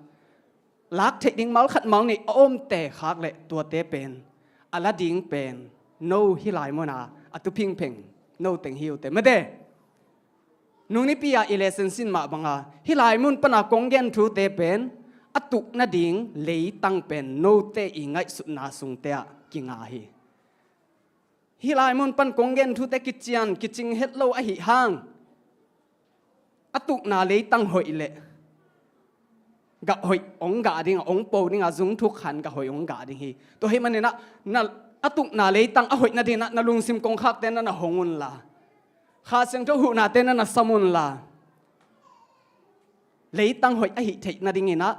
lak theih ding mal khat mal nih a omte khak leh tuate pen a la ding pen no hih lai muna a tu phingpheng no teng hi uh teh mate. Nung nipi-a i lesson sin mah banga hih lai mun pana kong gen thute pen a tuk nading leitang pen note i ngaihsutna sungte ah kinga hi. Hih lai mun pan kong gen thute kician kicing het lo ahi hang a tukna leitang hoih leh gah hoih hong gah ding a, hong po ding a, zung thuk khan gah hoih hong gah ding hi. Tua hih maninah na a tukna leitang a hoih nadinah na lungsim kongkhakte na na hong unla, Kha Siangtho huhnate na na sam unla, leitang hoih ahi theih nadinginah,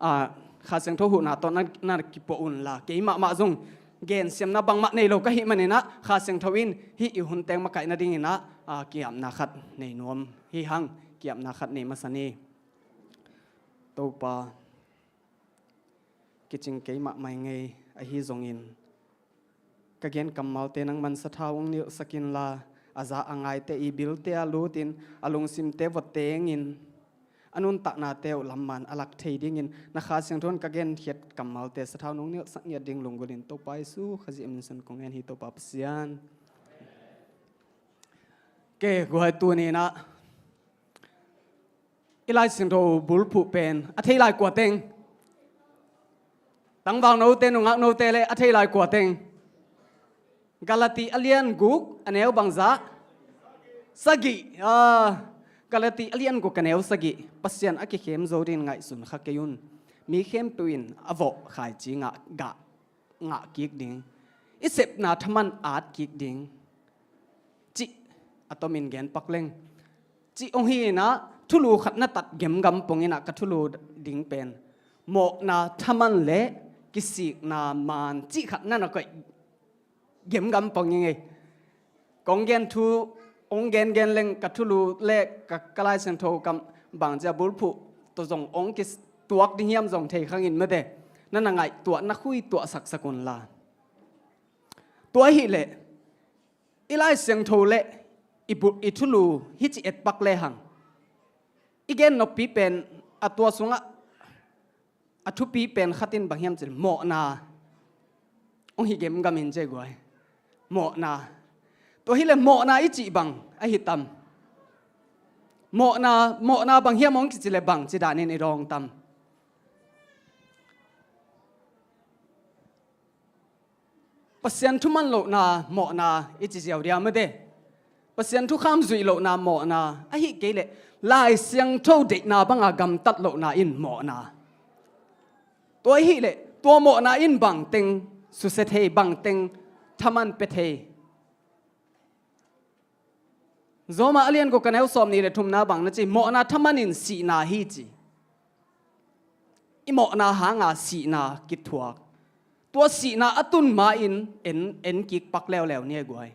ah, Kha Siangtho huhna tawh na, na kipuah unla, kei mahmah zong gensiamna bangmah nei lo ka hih maninah Kha Siangtho in hih i hun teng makaih nadinginah, ah, kiapna khat nei nuam hi hang. Kiapna khat nei masa ni. Topa, kicing kei mahmah ing ei, ahi zongin ka gen kammalte nangman sathau hong nilhsak inla, a za a ngaite i bilte ah lutin a lungsimte vua tengin a nuntaknate uh lamman a lak thei dingin na Kha Siangtho in ka genkhiat kammalte sathau nong nilhsak ngiat ding lunggulhin Topa Jesu Khazih min sun kong ngen hi Topa Pasian. Ke guai tuninah i Lai Siangtho bulphuh pen a thei lai kua teng? Tangval note, nungak note le a thei lai kua teng? Galati a lian guk a neu bangzah? Sagih. Ah, Galati a lian guk a neu sagih. Pasian a kikhem zo dingin ngaihsun kha kei un. Mi khempeuh in a vawh khaici ngah, gah ngah kik ding, i sepna thaman at kik ding, cih a tomin gen pak leng. Cih hong hi inah thulu khat na tat gemgam ponginah ka thulu ding pen mawhna thaman le kisikna maan cih khat na na koih gemgam pong ing ei. Kong gen thu hong gengen leng ka thulu le ka, ka Lai Siangtho kam bangcia bulphuh tawh zong hong kituak ding hiam zong thei khangin mate, na na ngaihtuah na khuituah saksak unla. Tua ahileh i Lai Siangtho le i bu, i thulu hici etpak lehang i gen noppi pen a tua sungah a thupi pen khatin bang hiam cih leh mawhna hong hi gemgam in cei guai. Mawhna. Tua hileh mawhna i cih bang ahi tam? Mawhna, mawhna bang hiam hong kici leh bang ci danin i dawng tam? Pasian thuman lohna mawhna i ci ziau dia mate. Pasian thukham zuih lohna mawhna, ahi kei leh Lai Siangtho deihna banga gamtat lohna in mawhna. Tua ahileh tua mawhna in bangteng susia thei, bangteng thaman pia thei? Roma a lian guk a neu sawmnih le thumna bang na ci, mawhna thaman in sihna hi ci. I mawhna hanga sihna kithuak. Tua sihna a tun ma-in en, en kik pak leuleu ni a guai.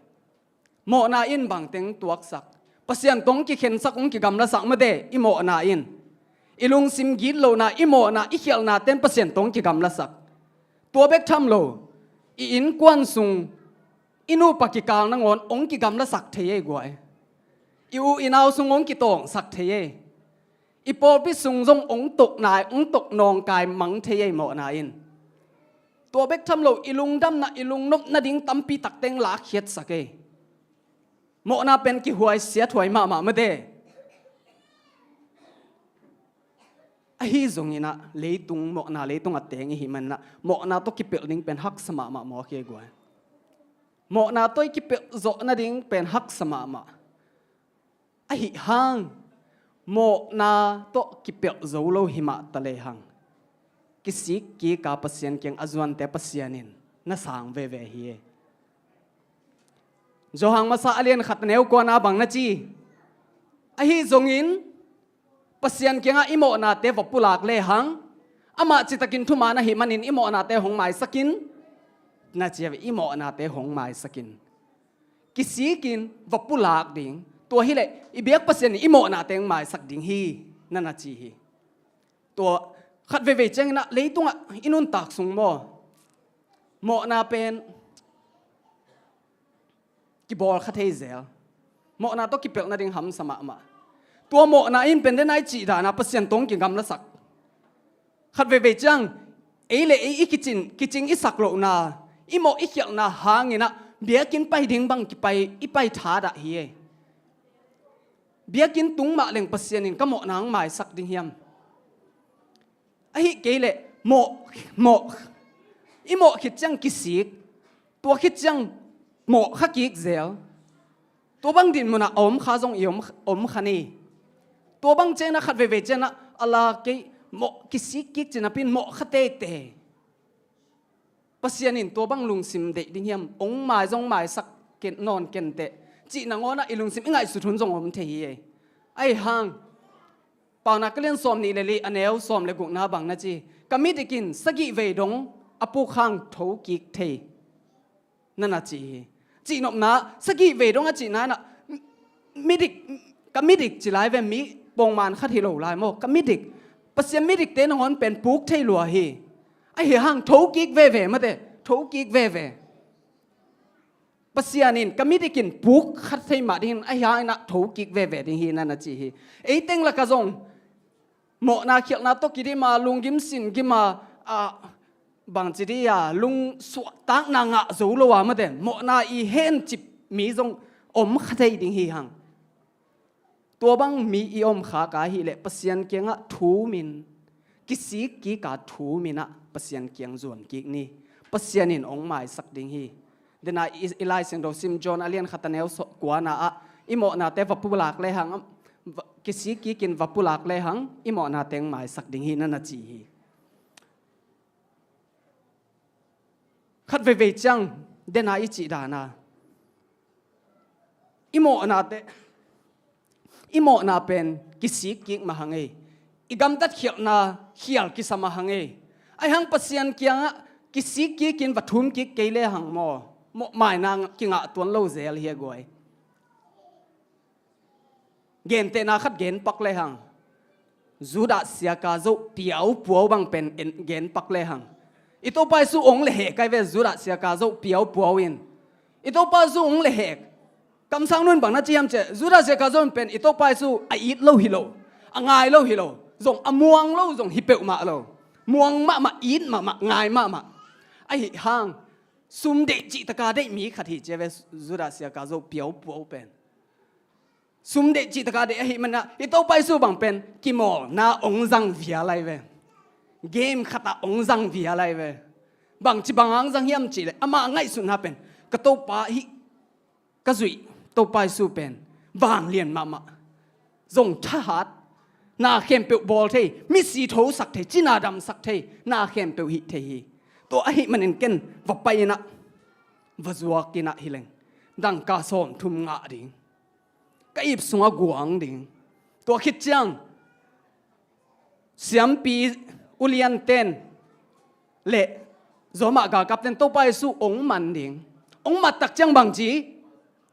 Mawhna in bangteng tuaksak? Pasian tawh kikhensak, hong kigamlasak mate i mawhna in. I lungsim gitlohna, i mawhna, i khialhna ten Pasian tawh kigamlasak. Tua bek tham lo, i innkuan sung i nupa kikal nangawn hong kigamlasak thei ei guai. I u i nau sung hong kitawngsak thei ei. I pawlpi sung zong hong toknai, hong toknawngkai mang thei ei mawhna in. Tua bek tham lo, i lungdamna, i lungnopna ding tampi takteng lakkhiatsak ei. Mawhna pen kihuai siathuai mahmah mate. Ahi zonginah leitung mawhna, leitung a teng i hih manah mawhna tawh kipelh ding pen haksa mahmah mawk hi guai. Mawhna tawh i kipelh zawh nading pen haksa mahmah. Ahi hang mawhna tawh kipelh zo lo hi mah ta lehang kisik kika Pasian kiang a zuante Pasian in na sang veve hi. Johan masa a lian khat a neu kuana bang na ci? Ahi zongin Pasian kiangah i mawhnate va pulak lehang amah citakin thuman ahih manin i mawhnate hong maisakin, na ci a ve, i mawhnate hong maisakin. Kisikin va pulak ding. Tua hileh i biak Pasian in i mawhnate hong maisak ding hi, na na ci hi. Tua khat veivei cianginah leitungah i nuntak sung maw, mawhna pen kibawl kha thei zel. Mawhna tawh kipelh nading hamsa mahmah. Tua mawhna in pen den a i cih dana Pasian tawh kigamlasak. Khat veivei ciang ei le ei i kicin, kicing i sak lohna, I mawh i khialhna hangin ah biakinn pai ding bang kipai i pai thadah hi ei. Biakinn tung mah leng Pasian in ka mawhna hong maisak ding hiam? Ahi kei leh mawh, mawh, i mawh khit ciang kisik, tua khit ciang mawh kha kik zel. Tua bang dinmun ah a om kha zong i om, om kha ni. Tua bang ciang ah khat veivei ciang ah a la kei mawh kisik kik ci napi in mawh kha teitei. Pasian in tua bang lungsim deih ding hiam? Ong mai zong maisak ken, nawn ken teh, cih nangawn ah i lungsim i ngaihsut hun zong om thei hi ei. Ahi hang Paunak a lian sawm nih le li, a neu sawm le gukna bang na ci, ka midik in sagih vei dong a puk hang tho kik thei, na na ci hi. Cihnopna, sagih vei dong a cihna in ah, midik, ka midik ci lai ve, mi pawngman khat hi lo lai maw, ka midik. Pasian midikte nangawn pen puk thei lua hi. Ahi hang tho kik veve mate, tho kik veve. Pasian in ka midik in puk kha thei mah ding in, ahi hang in ah tho kik veve ding hi, na na ci hi. Ei teng lakah zong mawhna khialhna tawh kidim a, lunggim sin gim a, ah, bangci dih a, lungsuahtakna ngah zo lo a mate, mawhna i hencip mi zong om kha thei ding hi hang. Tua bang mi i om khak a hih leh Pasian kiangah thum in, kisik kik a thum in ah Pasian kiang zuan kik ni. Pasian in ong maisak ding hi. Dena i, i Lai Siangtho sim John a lian khat a neu sawm kuana ah, i mawhnate va pulak lehang, va, kisik kik in va pulak lehang i mawhnate ong maisak ding hi, na na ci hi. Khat veivei ciang dena i cih dana, i mawhnate, i mawhna pen kisik kik mah hang ei. I gamtat khialhna khial kisa mah hang ei. Ahi hang Pasian kiangah kisik kik in va thum kik kei lehang maw, mawh maina kingah tuan lo zel hi a guai. Gentehna khat gen pak lehang, Judah siaka zoh piaupuau bang pen en, gen pak lehang, i Topa Jesu ong lehhek ai ve, Judah siaka zoh piaupuau in. I Topa Jesu ong lehhek. Kamsang nun bang na ci hiam cih leh, Judah siaka zoh in pen i Topa Jesu a it lo hi lo, a ngai lo hi lo, zong a muang lo zong hi peuhmah lo. Muang mahmah, it mahmah, ngai mahmah. Ahi hang sum deih cihtaka deih mi khat hi ci a ve, Judah siaka zoh piaupuau pen. Sum deih cihtaka deih ahih manin ah, i Topa Jesu bang pen kimawlna ong zang vial ai ve. Game khat ah ong zang vial ai ve. Bangci bang ong zang hiam cih leh, amah ngaihsutna pen, ka Topa hih ka zuih Topa Jesu pen vanglian mahmah, zong thahat, na khempeuh bawl thei, misi thosak thei, cina damsak thei, na khempeuh hih thei hi. Tua ahih manin ken va pai in ah, va zuak in ah hi leng, dangka sawmthum ngah ding, ka ip sungah guang ding. Tua khit ciang siampi ulianten le Roma galkapten Topa Jesu ong man ding. Ong mat tak ciang bangci,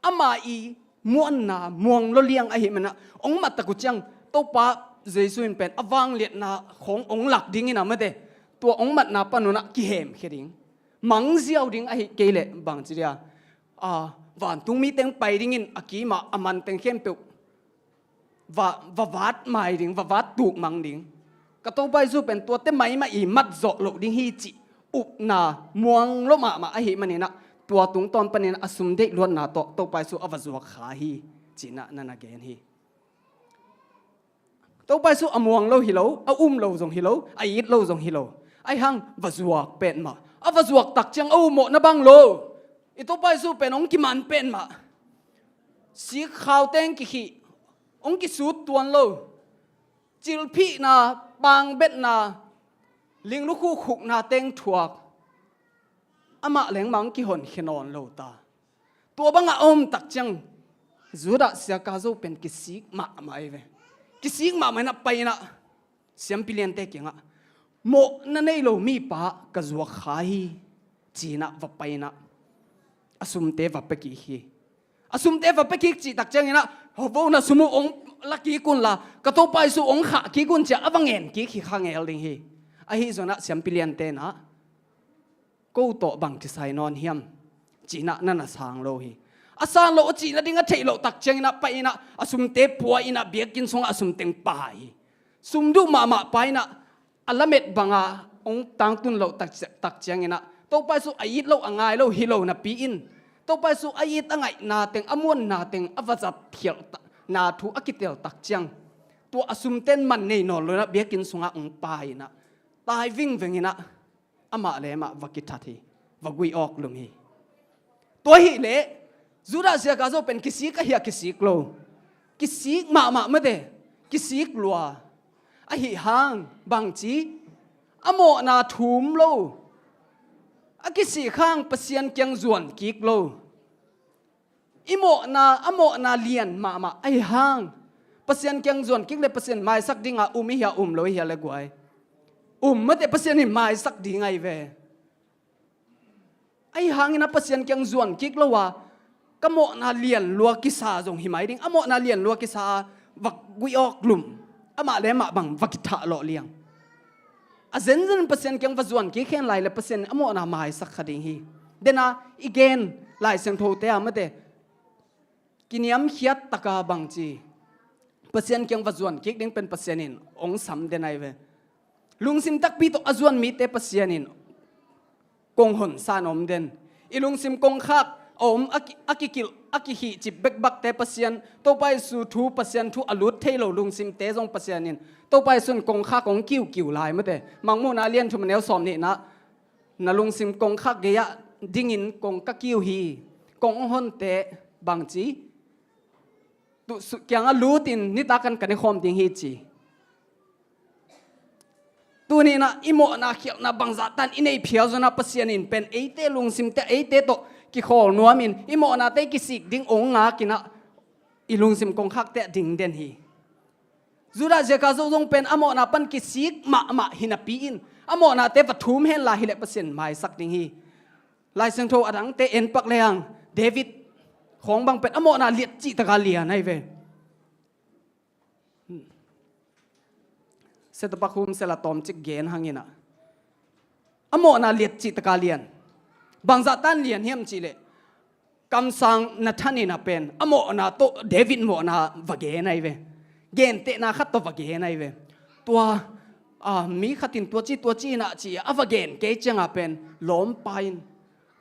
ama i muanna muang lo liang ahih manin ah, ong mat tak uh ciang Topa Jesu in pen a vangliatna khawng ong lak ding in ah mate, tua ong matna pan un ah kihemkhia ding, mangziau ding, ahi kei leh bangci dia, a, vantung mi teng pai ding in a kimah a man teng khempeuh va, va vat mai ding, va vat tuk mang ding. Ka Topa Jesu pen tuate maimah i mat zawh loh ding hi cih upna muang lo mahmah ahih manin ah, tua tungtawn panin a sum deih luatna tawh Topa Jesu a va zuak kha hi ci-in ah na na gen hi. Topa Jesu a muang lo hi lo, a um lo zong hi lo, a it lo zong hi lo. Ahi hang va zuak petmah. A va zuak tak ciang a um mawhna bang lo. I Topa Jesu pen ong kiman petmah. Sikkhau teng kikhih, ong kisut tuan lo. Cilphihna, pangbetna, linglukhu khukna teng thuak, amah lengmah ong kihonkhia nawn lo ta. Tua bangah a om tak ciang Judah siaka zo pen kisik mahmah ai ve. Kisik mahmah in ah pai in ah, siampi liante kiangah, mawhna nei lo mipa ka zuak kha hi, ci-in ah va pai in ah, a sumte va pia kik hi. A sumte va pia kik cih tak ciangin ah, hawvona sum uh ong la kik un la, ka Topa Jesu ong khah kik un ci-a a va ngen kik hi kha ngel ding hi. Ahi zongin ah siampi liante in ah, ko tawh bang kisai nawn hiam, ci-in ah na na sang lo hi. A sang lo a cih nading a theih loh tak ciangin ah pai in ah, a sumte pua in ah, biakinn sungah a sum teng pai hi. Sum duh mahmah pa in ah, a lamet banga ong tangtun loh tak, tak ciangin ah, Topa Jesu a it lo, a ngai lo hi lo napi in, Topa Jesu a it a ngaihna teng, a muanna teng a va zat khialhna thu a kitel tak ciang, tua a sumten man nei nawn lo inah biakinn sungah ong pai inah, tai vingveng inah amah le amah va kithat hi, va guih awk lum hi. Tua hileh Judah Iskariot zo pen kisik ahi a, kisik lo, kisik mahmah mate, kisik lua. Ahi hang bangci, a mawhna thum lo, a kisik hang Pasian kiang zuan kik lo. I mawhna, a mawhna lian mahmah ahi hang, Pasian kiang zuan kik le Pasian maisak dinga um i hia, um lo i hia le guai? Um mate, Pasian in maisak ding ahi ve. Ahi hangin a Pasian kiang zuan kik lo a, ka mawhna lian lua kisa zong hi mai ding, a mawhna lian lua kisa a va guih awk lum, amah le amah bang va kithah lawh liang. A zenzen Pasian kiang va zuan kik hen lai le Pasian in a mawhna maisak kha ding hi. Dena i gen Lai Siangthote a mate, kiniamkhiat taka bangci, Pasian kiang va zuan kik ding pen Pasian in ong sam den ahi ve. Lungsim takpi tawh a zuan mite Pasian in kong honsa in om den. I lungsim kongkhak a om, a ki, a kikilh, a kihihcip bekbakte Pasian, Topa Jesu thu, Pasian thu a lut thei lo lungsimte zong Pasian in, Topa Jesu in kongkhak ong kiukiu lai mate. Mangmuhna lian thum a neu sawm nihna, na lungsim kongkhak gei-ah dingin kong ka kiu hi. Kong ong honte bangci, tu su kiangah lutin nitak an ka ne khawm ding hi ci. Tuninah i mawhna khialhna bangzahtan i neih phial zonah Pasian in pen eite lungsimte, eite tawh kikhawl nuamin i mawhnate kisik ding ong ngakinah i lungsim kongkhakte a ding den hi. Judah Iskariot zo zong pen a mawhna pan kisik mahmah hi napi in, a mawhnate va thum hen lai hileh Pasian maisak ding hi. Lai Siangtho a dangte en pak lehang David khawng bang pen a mawhna liat cihtaka lian ahi ve. Setapak hum sela tawmcik gen hanginah a mawhna liat cihtaka lian. Bangzahtan lian hiam cihleh, kamsang Nathan inah pen a mawhna tawh David mawhna va gen ahi ve. Gentehna khat tawh va gen ahi ve. Tua, a, mi khatin tua ci, tua ci inah ci a va gen kei ciangah pen lawmpa in,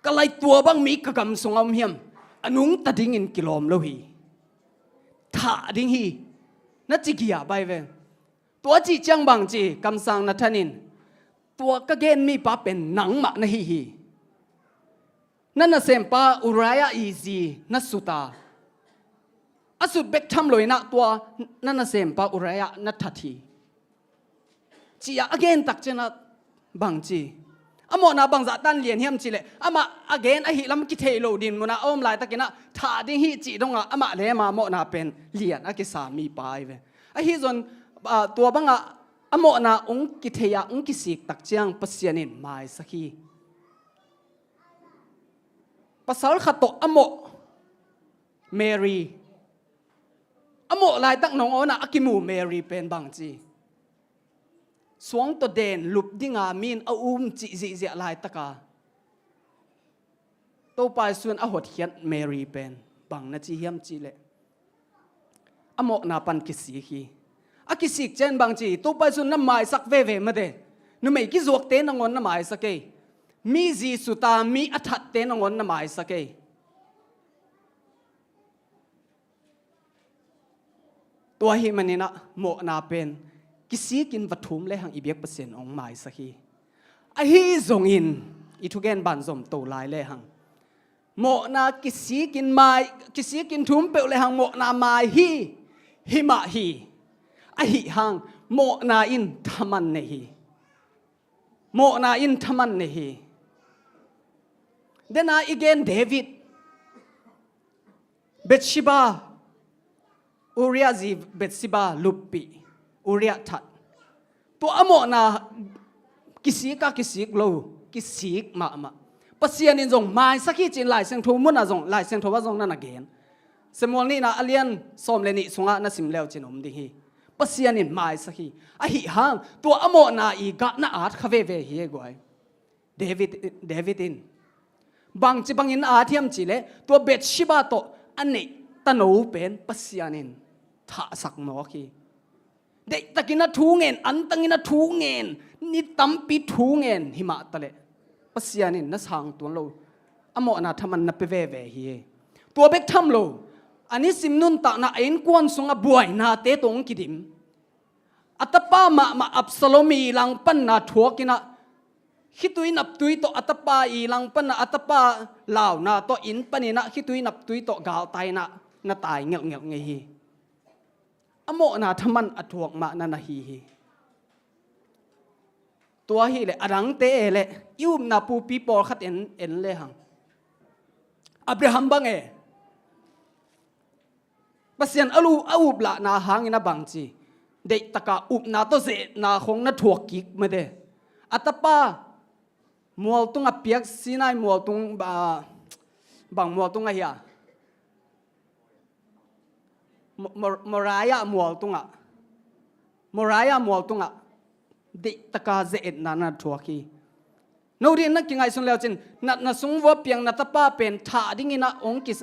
ka lai tua bang mi ka gam sungah om hiam, a nungta dingin kilawm lo hi. Thah ding hi, na ci giah bai ve. Tua cih ciang bangci, kamsang Nathan in, tua ka gen mipa pen nangmah na hi hi. Na nasempa Uriah i zi na suta, a sut bek tham lo inah tua na nasempa Uriah na that hi. Ciah a gen tak cianah bangci, a mawhna bangzahtan lian hiam cihleh, amah a gen ahi lam kithei lo din munah a om laitakinah thah ding hi cih dongah amah le amah mawhna pen lian a kisa mipa ahi ve. Ahi zon, a, tua bangah a mawhna ong kithei ah ong kisik tak ciang Pasian in maisak hi. Pasal khat tawh a mawh Mary, a mawh laitak nangawnah a kimu Mary pen bangci, suang tawh den lup dinga mi in a um cih zihziah laitaka Topa Jesu in a hotkhiat Mary pen bang na ci hiam cihleh, a mawhna pan kisik hi. A kisik ciang bangci, Topa Jesu in na maisak veve mate. Numei kizuakte nangawn na maisak ei. Mi zi suta mi a thatte nangawn na maisak ei. Tua ahih maninah mawhna pen kisikin va thum lehang i biak Pasian ong maisak hi. Ahi zongin i thugen banzom to lai lehang mawhna kisikin mai, kisikin thum peuh lehang mawhna mai hi, hi mah hi. Ahi hang mawhna in thaman nei hi. Mawhna in thaman nei hi. Dena i gen David, Bathsheba, Uriah zi Bathsheba luppih, Uriah that. Tua a mawhna kisik a kisik lo, kisik mahmah. Pasian in zong maisak hi cin Lai Siangtho munah zong, Lai Siangtho ah zong na na gen. Samuel nihna a lian sawm le nih sungah na sim leu cin om ding hi. Pasian in maisak hi. Ahi hang tua a mawhna i gah na at kha veve hi e guai. David, David in bangci bangin a thiam cihleh tua Bathsheba tawh a neih tano pen Pasian in thahsak mawk hi. Deihtakin a thu ngen, antangin a thu ngen, ni tampi thu ngen himah taleh Pasian in na sang tuan lo a mawhna thaman na pia veve hi. Tua bek tham lo, a nisim nuntakna a innkuan sungah buainate tawh hong kidim. A tapa mahmah Absalom i langpanna thuakinah, khitui naptui tawh a tapa i langpanna, a tapa launa tawh inn paninah khitui naptui tawh galtainah na tai ngelhngelh ngei hi. A mawhna thaman a thuak mah na na hi hi. Tua hileh a dangte e leh i upna pupi pawlkhat en, en lehang, Abraham bang e. Pasian a lu, a uplahna hangin a bangci deihtaka upna tawh zeetna khong na thuak kik mate. A tapa mualtung a piak, Sinai mualtung, ba, bang mualtung ahi a? Mo-, Mor-, Moriah mualtungah, Moriah mualtungah deihtaka zeetna na thuak hi. No din na kingaihsun leucin, na, na sung vua piang na tapa pen thah dinginah hong ki,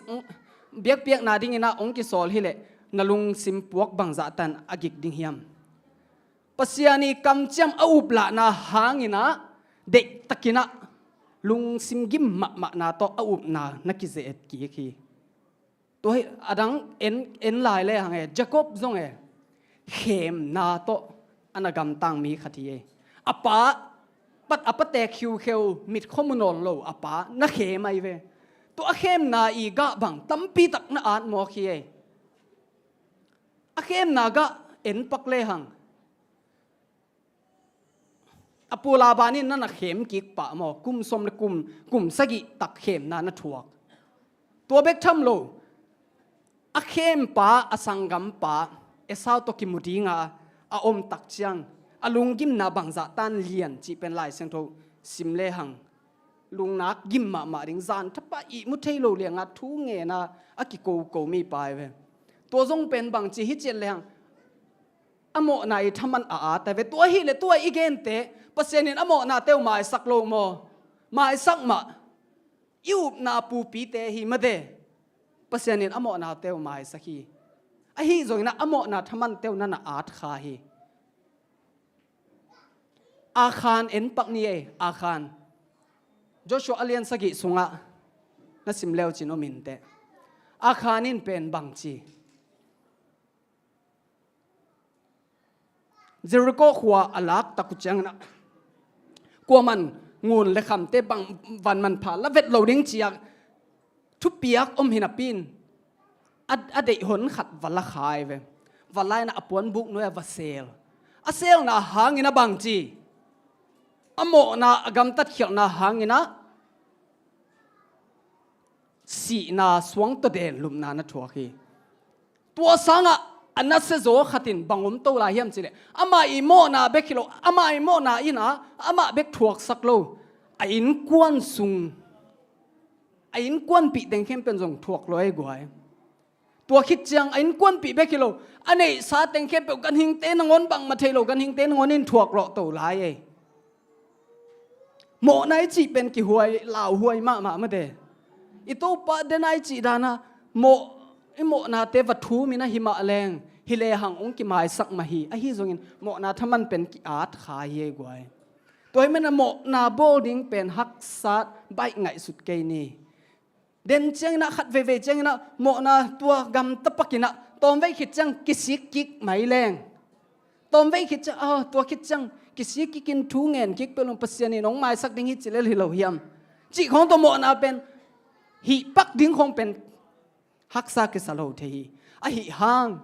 biakpiakna dinginah hong kisawl hileh na lungsim puak bangzahtan a gik ding hiam? Pasian i kamciam a uplahna hanginah deihtakinah lungsim gim mahmahna tawh a upna na kizeet kik hi. Tua hi a dang en, en lai lehang e, Jacob zong e, khemna tawh a na gamtang mi khat hi e. A pa, pat a patek khiukheu, mit khua mu nawn lo a pa na khem ahi ve. Tua a khemna i gah bang tampi tak na at mawk hi e. A khemna gah en pak lehang, a pu Laban in na na khem kik pah maw, kum sawm le kum, kum sagih tak khemna na thuak. Tua bek tham lo, a khempa, a sanggampa Esau tawh kimu dinga a om tak ciang a lunggimna bangzah tan lian cih pen Lai Siangtho sim lehang lungnak gim mahmah ding, zan thapa ihmu thei lo lianga thu ngena a kikoko mipa hi ve. Tua zong pen bangci hi ciat lehang a mawhna i thaman a at ahi ve. Tua hileh tua i gente Pasian in a mawhnate uh maisak lo maw? Maisak mah. I upna pupite hi mate. Pasian in a mawhnate uh maisak hi. Ahi zongin a mawhna thamante uh na na at kha hi. Akhan en pak ni ei, Akhan. Joshua a lian sagih sungah na sim leucin om inteh. Akhan in pen bangci, Jericho khua a lak tak uh ciangin ah, kuaman ngun le khamte bang van manpha la vet lo ding ci-a thupiak om hi napi-in, a, a deih hon khat va la kha hi ve. Va la in ah a puanbuk nuai-ah va sel. A selna hangin a bangci, a mawhna a gamtat khialhna hangin ah sihna, suang tawh den lupna na thuak hi. Tua sangah a nasia zaw khat in bang om to lai hiam cileh, amah i mawhna bek hi lo, amah i mawhna in ah amah bek thuaksak lo, a innkuan sung, a innkuanpih teng khempeuh zong thuak lo ei guai. Tua khit ciang a innkuanpih bek hi lo, a neihsa teng khempeuh ganhingte nangawn, bangmah thei lo ganhingte nangawn in thuak lawh to lai ei. Mawhna i cih pen kihuai, lauhuai mahmah mate. I Topa den a i cih dana mawh, i mawhnate va thum in ahi mah leng, hi lehang hong kimaisak mah hi. Ahi zongin mawhna thaman pen ki-at kha hi ei guai. Tua hi manin a mawhna bawl ding pen haksat baih ngaihsut kei ni. Den ciangin ah, khat veivei ciangin ah, mawhna tua gamta pakin ah, tawmvei khit ciang kisik kik mai leng. Tawmvei khit ciang, ah, tua khit ciang kisik kikin thu ngen kik peuh lung, Pasian in hong maisak ding hi ci lel hi lo hiam? Cih khawng tawh mawhna pen hih pak ding khawng pen haksa kisa lo thei hi. Ahi hang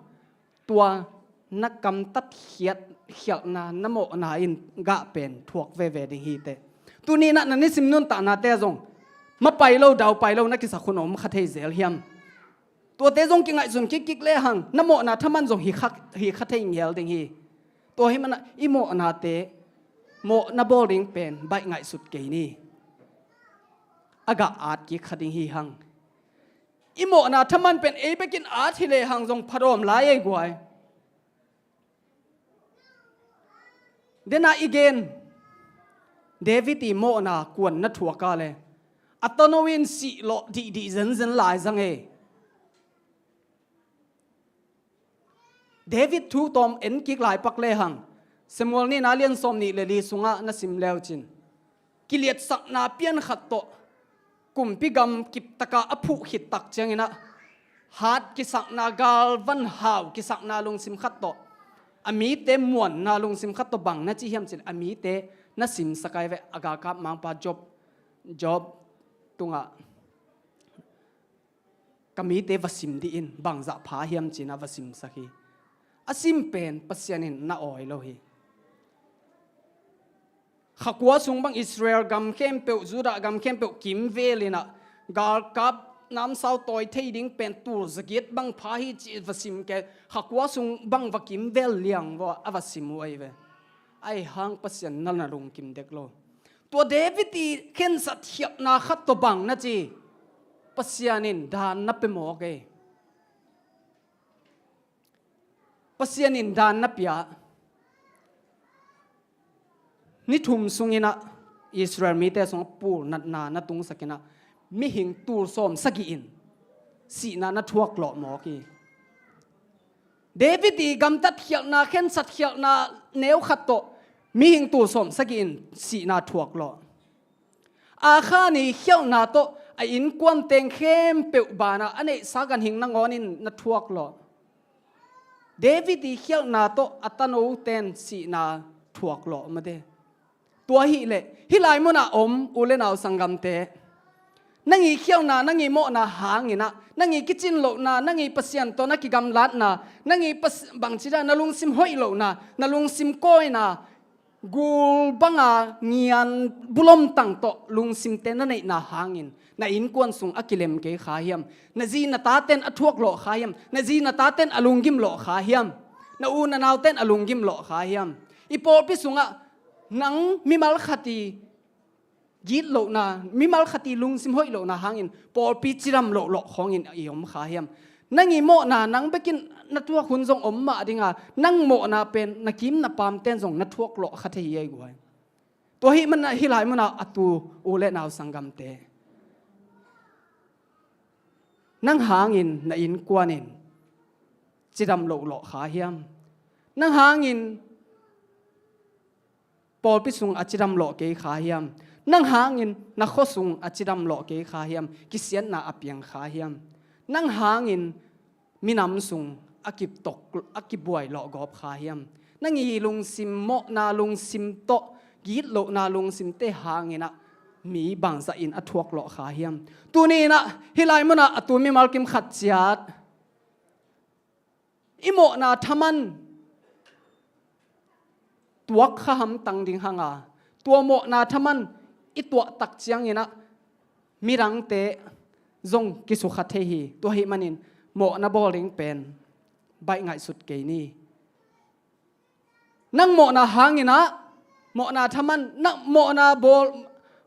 tua na kamtat khiat, khialhna, na mawhna in gah pen thuak veve ding hi teh. Tuni in ah na nisim nuntaknate ah zong mapai lo, daupai lo na kisak hun om kha thei zel hiam? Tuate zong kingaihsun kikkik lehang na mawhna thaman zong hi kha, hi kha thei ngel ding hi. Tua hi manin ah i mawhnate, mawhna bawl ding pen baih ngaihsut kei ni. A gah at kik kha ding hi hang. I mawhna thaman pen ei bekin at hi lehang zong phadawm lai ei guai. Dena i gen, David i mawhna kuan na thuak a le, a tano in sihlawh dihdih zenzen lai zang ei. David thu tawm en kik lai pak lehang, Samuel nihna lian sawm nih le li sungah na sim leucin, kiliatsakna pian khat tawh kumpi gam kiptaka a phuh khit tak cianginah hat kisakna, galvan hau kisakna lungsim khat tawh, a mite muanna lungsim khat tawh bang na ci hiam cin, a mite na simsak ai ve. A galkap mangpa Job, Job tungah ka mite va sim dih in, bangzah pha hiam cinah va simsak hi. A sim pen Pasian in na awi lo hi. Khakua sung bang, Israel gam khempeuh, Judah gam khempeuh kimvel inah galkap namsau tawi thei ding pen tul zagiat bang pha hi ci va sim kei. Khakua sung bang va kimvel liang vua a va sim uh ahi ve. Ahi hang Pasian na na lungkim dek lo. Tua David i khensat khialhna khat tawh bang na ci, Pasian in dan na pia mawk ei. Pasian in dan na pia. Ni thum sunginah Israel mite sungah pul natna na tungsakinah mihing tul sawm sagih in sihna na thuak lawh mawk hi. David i gamtat khialhna, khensat khialhna neu khat tawh mihing tul sawm sagih in sihna thuak lawh. Akhan i khialhna tawh a innkuan teng khempeuh banah a neihsa ganhing nangawn in na thuak lawh. David i khialhna tawh a tano ten sihna thuak lawh mate. Tua hileh hih lai munah om u le nau sanggamte, nang i khialhna, nang i mawhna hanginah, nang i kicin lohna, nang i Pasian tawh na kigamlatna, nang i pas-, bangci dah na lungsim hoih lohna, na lungsim kawina, gul banga ngian bulom tang tawh lungsimte na neihna hangin na innkuan sung a kilem kei kha hiam? Na zi na taten a thuak lawh kha hiam? Na zi na taten a lunggim lawh kha hiam? Na u na nauten a lunggim lawh kha hiam? I pawlpi sungah nang mimal khat i gitlohna, mimal khat i lungsim hoih lohna hangin pawlpi cidam loh lawh khawngin i om kha hiam? Nang i mawhna nang bekin na thuak hun zong om mah dinga, nang mawhna pen na kim na paamten zong na thuak lawh kha thei hi ei guai. Tua hih manah hih lai munah a tu u le nau sanggamte, nang hangin na innkuan in cidam loh lawh kha hiam? Nang hangin pawlpi sung a cidam lawh kei kha hiam? Nang hangin na khua sung a cidam lawh kei kha hiam? Kisiatna a piang kha hiam? Nang hangin minam sung a kitok, a kibuai lawh gawp kha hiam? Nang i lungsim, mawhna lungsim tawh gitlohna lungsimte hanginah mi bangzah in a thuak lawh kha hiam? Tuni inah hih lai munah a tu mimal kim khat ciat i mawhna thaman tuak kha hamtang ding hanga, tua mawhna thaman i tuah tak cianginah midangte zong kisukha thei hi. Tua hih manin mawhna bawl ding pen baih ngaihsut kei ni. Nang mawhna hanginah mawhna thaman, nang mawhna bawl,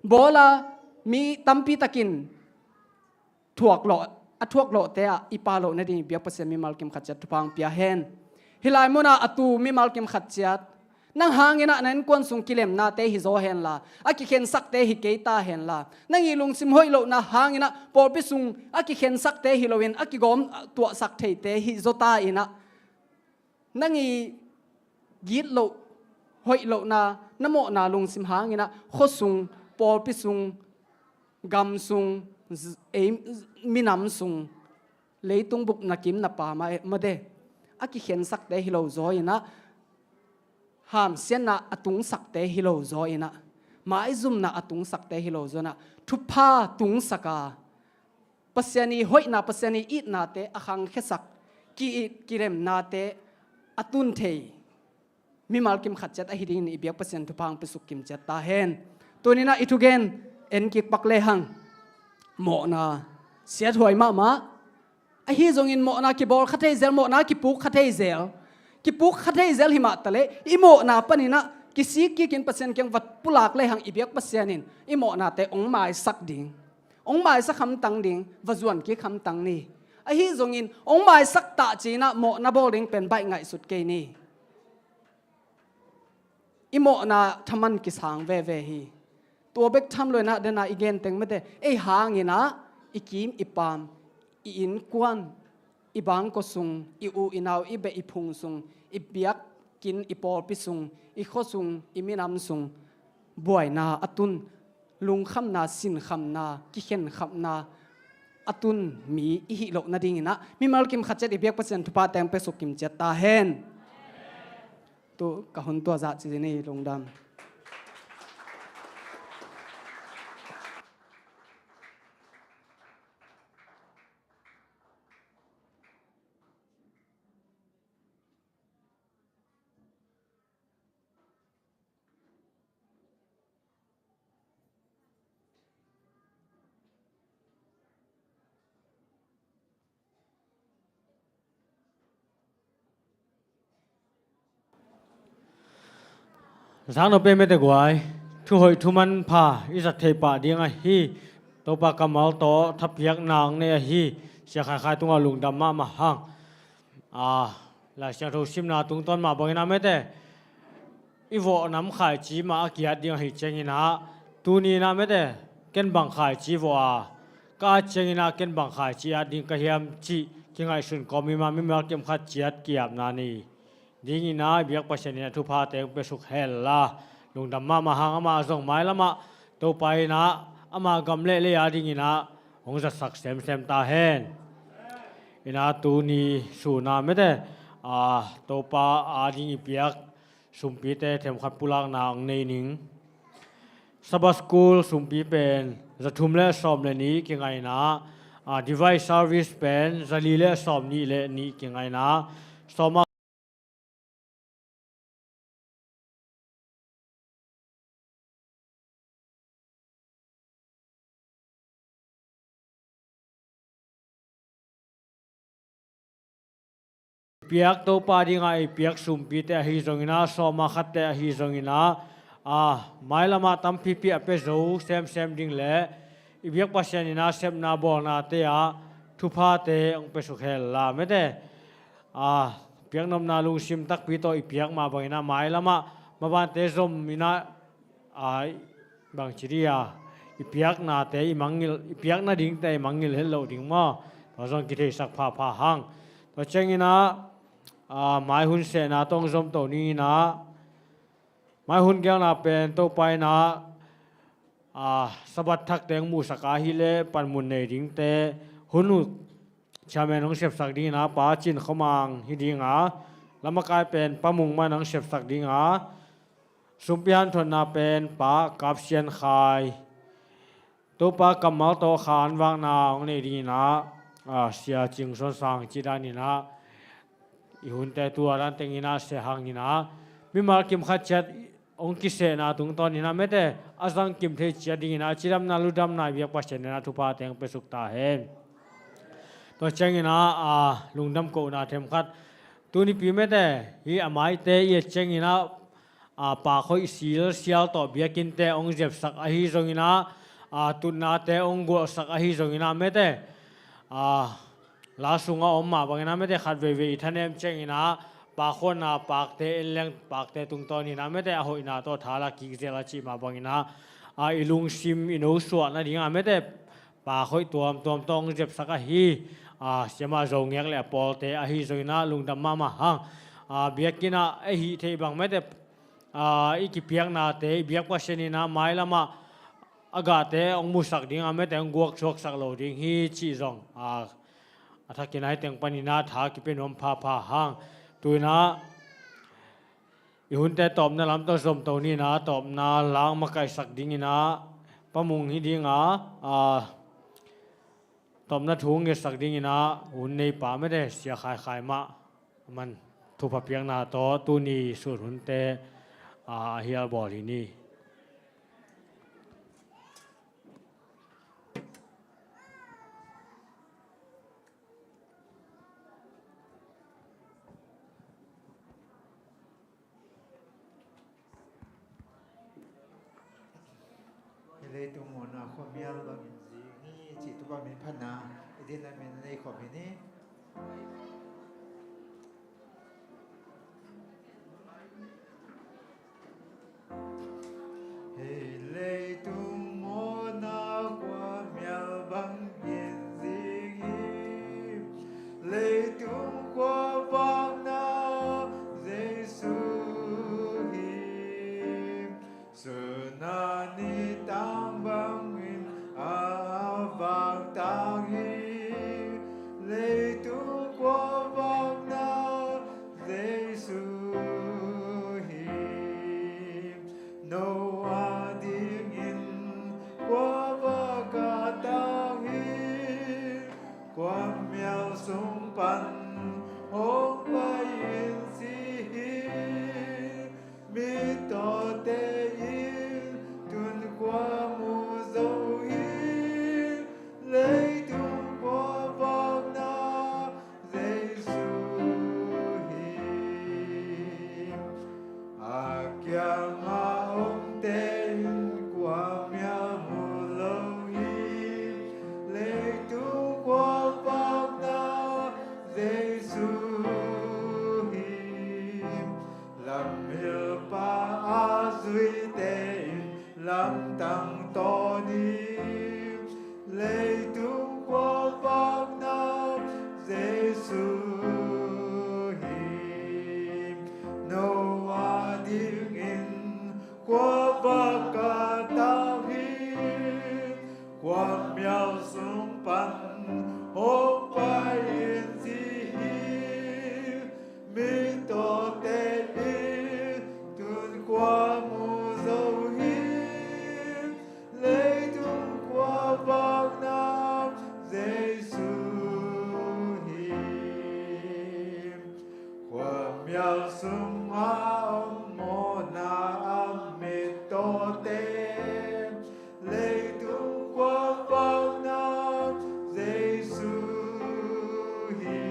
bawla mi tampi takin thuak lawh, a thuak lawhte ah i pa loh nading i biak Pasian mimal kim khat ciat thupha hong pia hen. Hih lai munah a tu mimal kim khat ciat, nang hanginah na innkuan sung kilemnate hi zaw henla, a kikhensakte hi kei ta henla, nang i lungsim hoih lohna hanginah pawlpi sung a kikhensakte hi loin a kigawm tuahsak theite hi zaw ta inah, nang i gitloh, hoih lohna, na mawhna lungsim hanginah khua sung, pawlpi sung, gam sung, z-, ei, minam sung, leitung bup na kim na paam ah mate, a kikhensakte hi lo zaw inah, hamsiatna a tungsakte hi lo zaw inah, maizumna a tungsakte hi lo zaw inah, thupha tungsaka Pasian i hoihna, Pasian i itnate a khangkhiasak, ki-it kilemnate a tun thei mimal kim khat ciat ahi dingin i biak Pasian thupha hong pia suk kim ciat ta hen. Tuninah i thugen en kik pak lehang, mawhna siathuai mahmah. Ahi zongin mawhna kibawl kha thei zel, mawhna kipuk kha thei zel. Kipuk kha thei zel hi mah taleh i mawhna paninah kisik kikin Pasian kiang va pulak lehang i biak Pasian in i mawhnate hong maisak ding, hong maisak hamtang ding, va zuan kik hamtang ni. Ahi zongin hong maisak tah cinah mawhna bawl ding pen baih ngaihsut kei ni. I mawhna thaman kisang veve hi. Tua bek tham lo inah dena i genteng mate, ei hanginah i kim i paam, i innkuan, i bangkua sung, i u i nau, i beh i phung sung, i biakinn, i pawlpi sung, i khua sung, i minam sung buaina a tun lungkhamna, sinkhamna, kikhenkhapna a tun mi i hih loh nadingin ah mimal kim khat ciat i biak Pasian thupha teng pe suk kim ciat ta hen. Tu ka hun tua zah ci ni, lungdam. Zang no pe mete guai, thuhoih thuman pha i zat thei pah ding ahi. Topa kammal tawh thapiakna ang nei ahi. Sia Khai Khai tungah lungdam mahmah hang. A, Lai Siangtho simna tungtawn mah bangin ah mete, i vawh nam khaici mah a kiat ding ahi ciangin ah, tuni in ah mete, ken bang khaici vawh a, ka at ciangin ah ken bang khaici at ding ka hiam cih kingaihsun kawm i mah mimal kim khat ciat ki-apna nei dingin ah i biak Pasian in ah thupha teng pe suk hen la, lungdam mahmah hang. Amah zong mailamah Topa in ah ama gam le lei a dingin ah hong zatsak semsem ta hen. In ah tuni sun ah mete, a, Topa a ding i piak sumpite themkhat pulakna ang nei ning. Sabbath School sumpi pen za thum le sawm le nih kingaihna, a, Divine Service pen za li le sawm nih le nih kingaihna, sawm a piak Topa dingah i piak sumpite ahi zongin ah, sawma khatte ahi zongin ah, a, mailamah tampipi a pia zo semsem ding le i biak Pasian in ah sepna bawlnate ah thuphate hong pe suk hen la mete, a, piaknopna lungsim takpi tawh i piak mah bangin ah mailamah mavante zom in ah, a, bangci dih a, i piaknate i mangngilh, i piakna dingte i mangngilh het loh ding maw? Tua zong kitheisak phapha hang. Tua ciangin ah, a, mai hun sehna tawh hong zomto ni in ah, mai hun gelna pen Topa in ah, a, Sabbath thakte hong muhsak a hi le panmun nei dingte hun uh chairman hong sepsak dingin ah Pa Cin Khua Mang hi ding a, lamakai pen Pa Mung Man hong sepsak ding a, sumpi hanthotna pen Pa Kap Sian Khai, Topa kammal tawh kha an vakna hong nei dingin ah, a, Sia Cing Suan Sang cih danin ah i hunte tua dan tengin ah seh hangin ah mimal kim khat ciat hong kisehna tungtawnin ah mete a zang kim thei ciat dingin ah cidamna ludamna i biak Pasian in ah thupha teng pe suk ta hen. Tua ciangin ah, a, lungdam kohna themkhat. Tunipi mete hi a maite i et ciangin ah, a, pak hoih silsial tawh biakinnte hong zepsak ahi zongin ah, a, tutnate hong gualhsak ahi zongin ah mete, a, la sungah om mah bangin ah mete khat veivei i thanem ciangin ah pak hoihna pakte en leng pakte tungtawnin ah mete a hoihna tawh thala kik zel a cih mah bangin ah, a, i lungsim i nosuah nadingah mete pak hoih tuamtuam tawh hong zepsak ahi, a, siamah Zo Ngek le a pawlte ahi zongin ah lungdam mahmah hang. A, biakinn ah a hih theih bang mete, a, i kipiaknate i biak Pasian in ah mailamah a gahte hong musak ding a mete hong guak suaksak lo ding hi cih zong, a, a thakin ah hih teng panin ah tha kipia nuam phapha hang. Tu in ah i hunte tawpna lam tawh zomto ni in ah tawpna lang makaihsak dingin ah Pa Mung hi ding a, a, tawpna thu ngetsak dingin ah hun neipa mete Sia Khai Khai mah a man thupha piakna tawh tuni sun hunte, a, a hial bawl hi ni. Hih leitung mawhna khuamial bangin zing hi cih Topa min phatna i dinna min nei khawm hi ni. Hih leitung mawhna khuamial bangin zing hi. Leitung khuavakna Jesu hi. Sun a ni tang Mial sungah a om mawhna a mittawte, leitung khuavakna Jesu hi.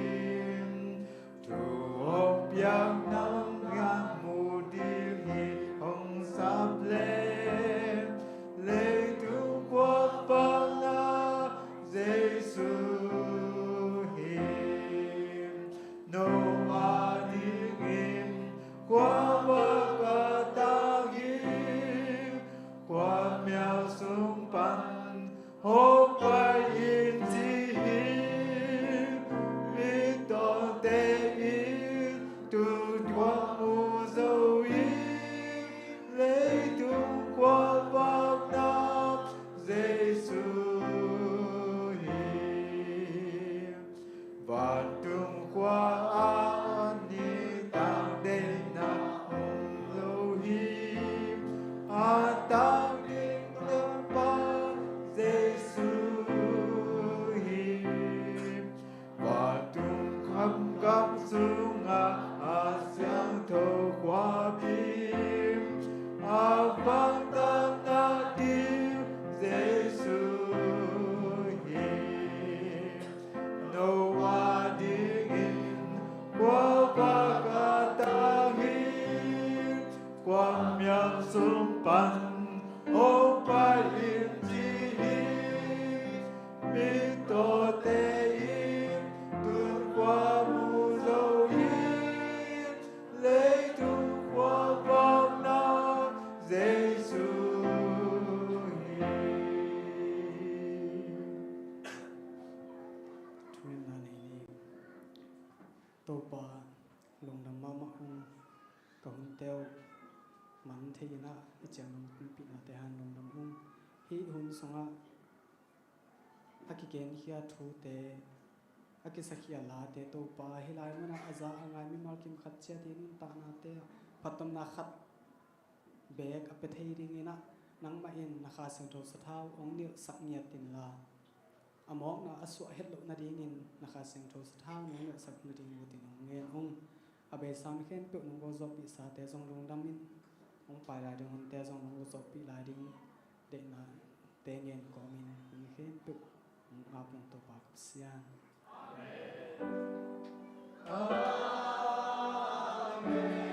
Thu hong piak nang a mu ding hi hong sap leh, leitung khuavakna Jesu hi. No adingin khuavak a tang hi, khua mial sung pan hong pai in ci hi. Mittawte in tun khua mu zo hi, leitung khuavakna Jesu hi. Vantung khua ah a nitang deihna om lo hi. A tang ding Topa Jesu hi. Vantung khamkam sungah a siangtho khuapi, a vantatna ding Jesu hi. No adingin khuavak a tang hi, khua mial sung pan hong pai in ci hi. Mittawte in tun khua mu zo hi, leitung khuavakna Jesu hi. Thungetna nei ni. Topa, lungdam mahmah ung. Ka hunte uh man thei in ah i ciang nong pumpihna te hang lungdam ung. Hih hun sungah a kigenkhia thute, a kisakhia late, Topa, hih lai munah a za a ngai mimal kim khat ciat i nuntaknate ah phattuamna khat beek a pia thei dingin ah nangmah in na Kha Siangtho sathau hong nilhsak ngiat inla, a mawkna a suah het loh nadingin na Kha Siangtho sathau nong nilhsak nading uh tin hong ngen ung. A beisa hun khempeuh nong gualzawhpihsate zong lungdamin, hong pai lai ding hunte zong nong gualzawhpih lai ding deihna te ngen kawmin hun khempeuh hong ap ung, Topa ka Pasian. Amen.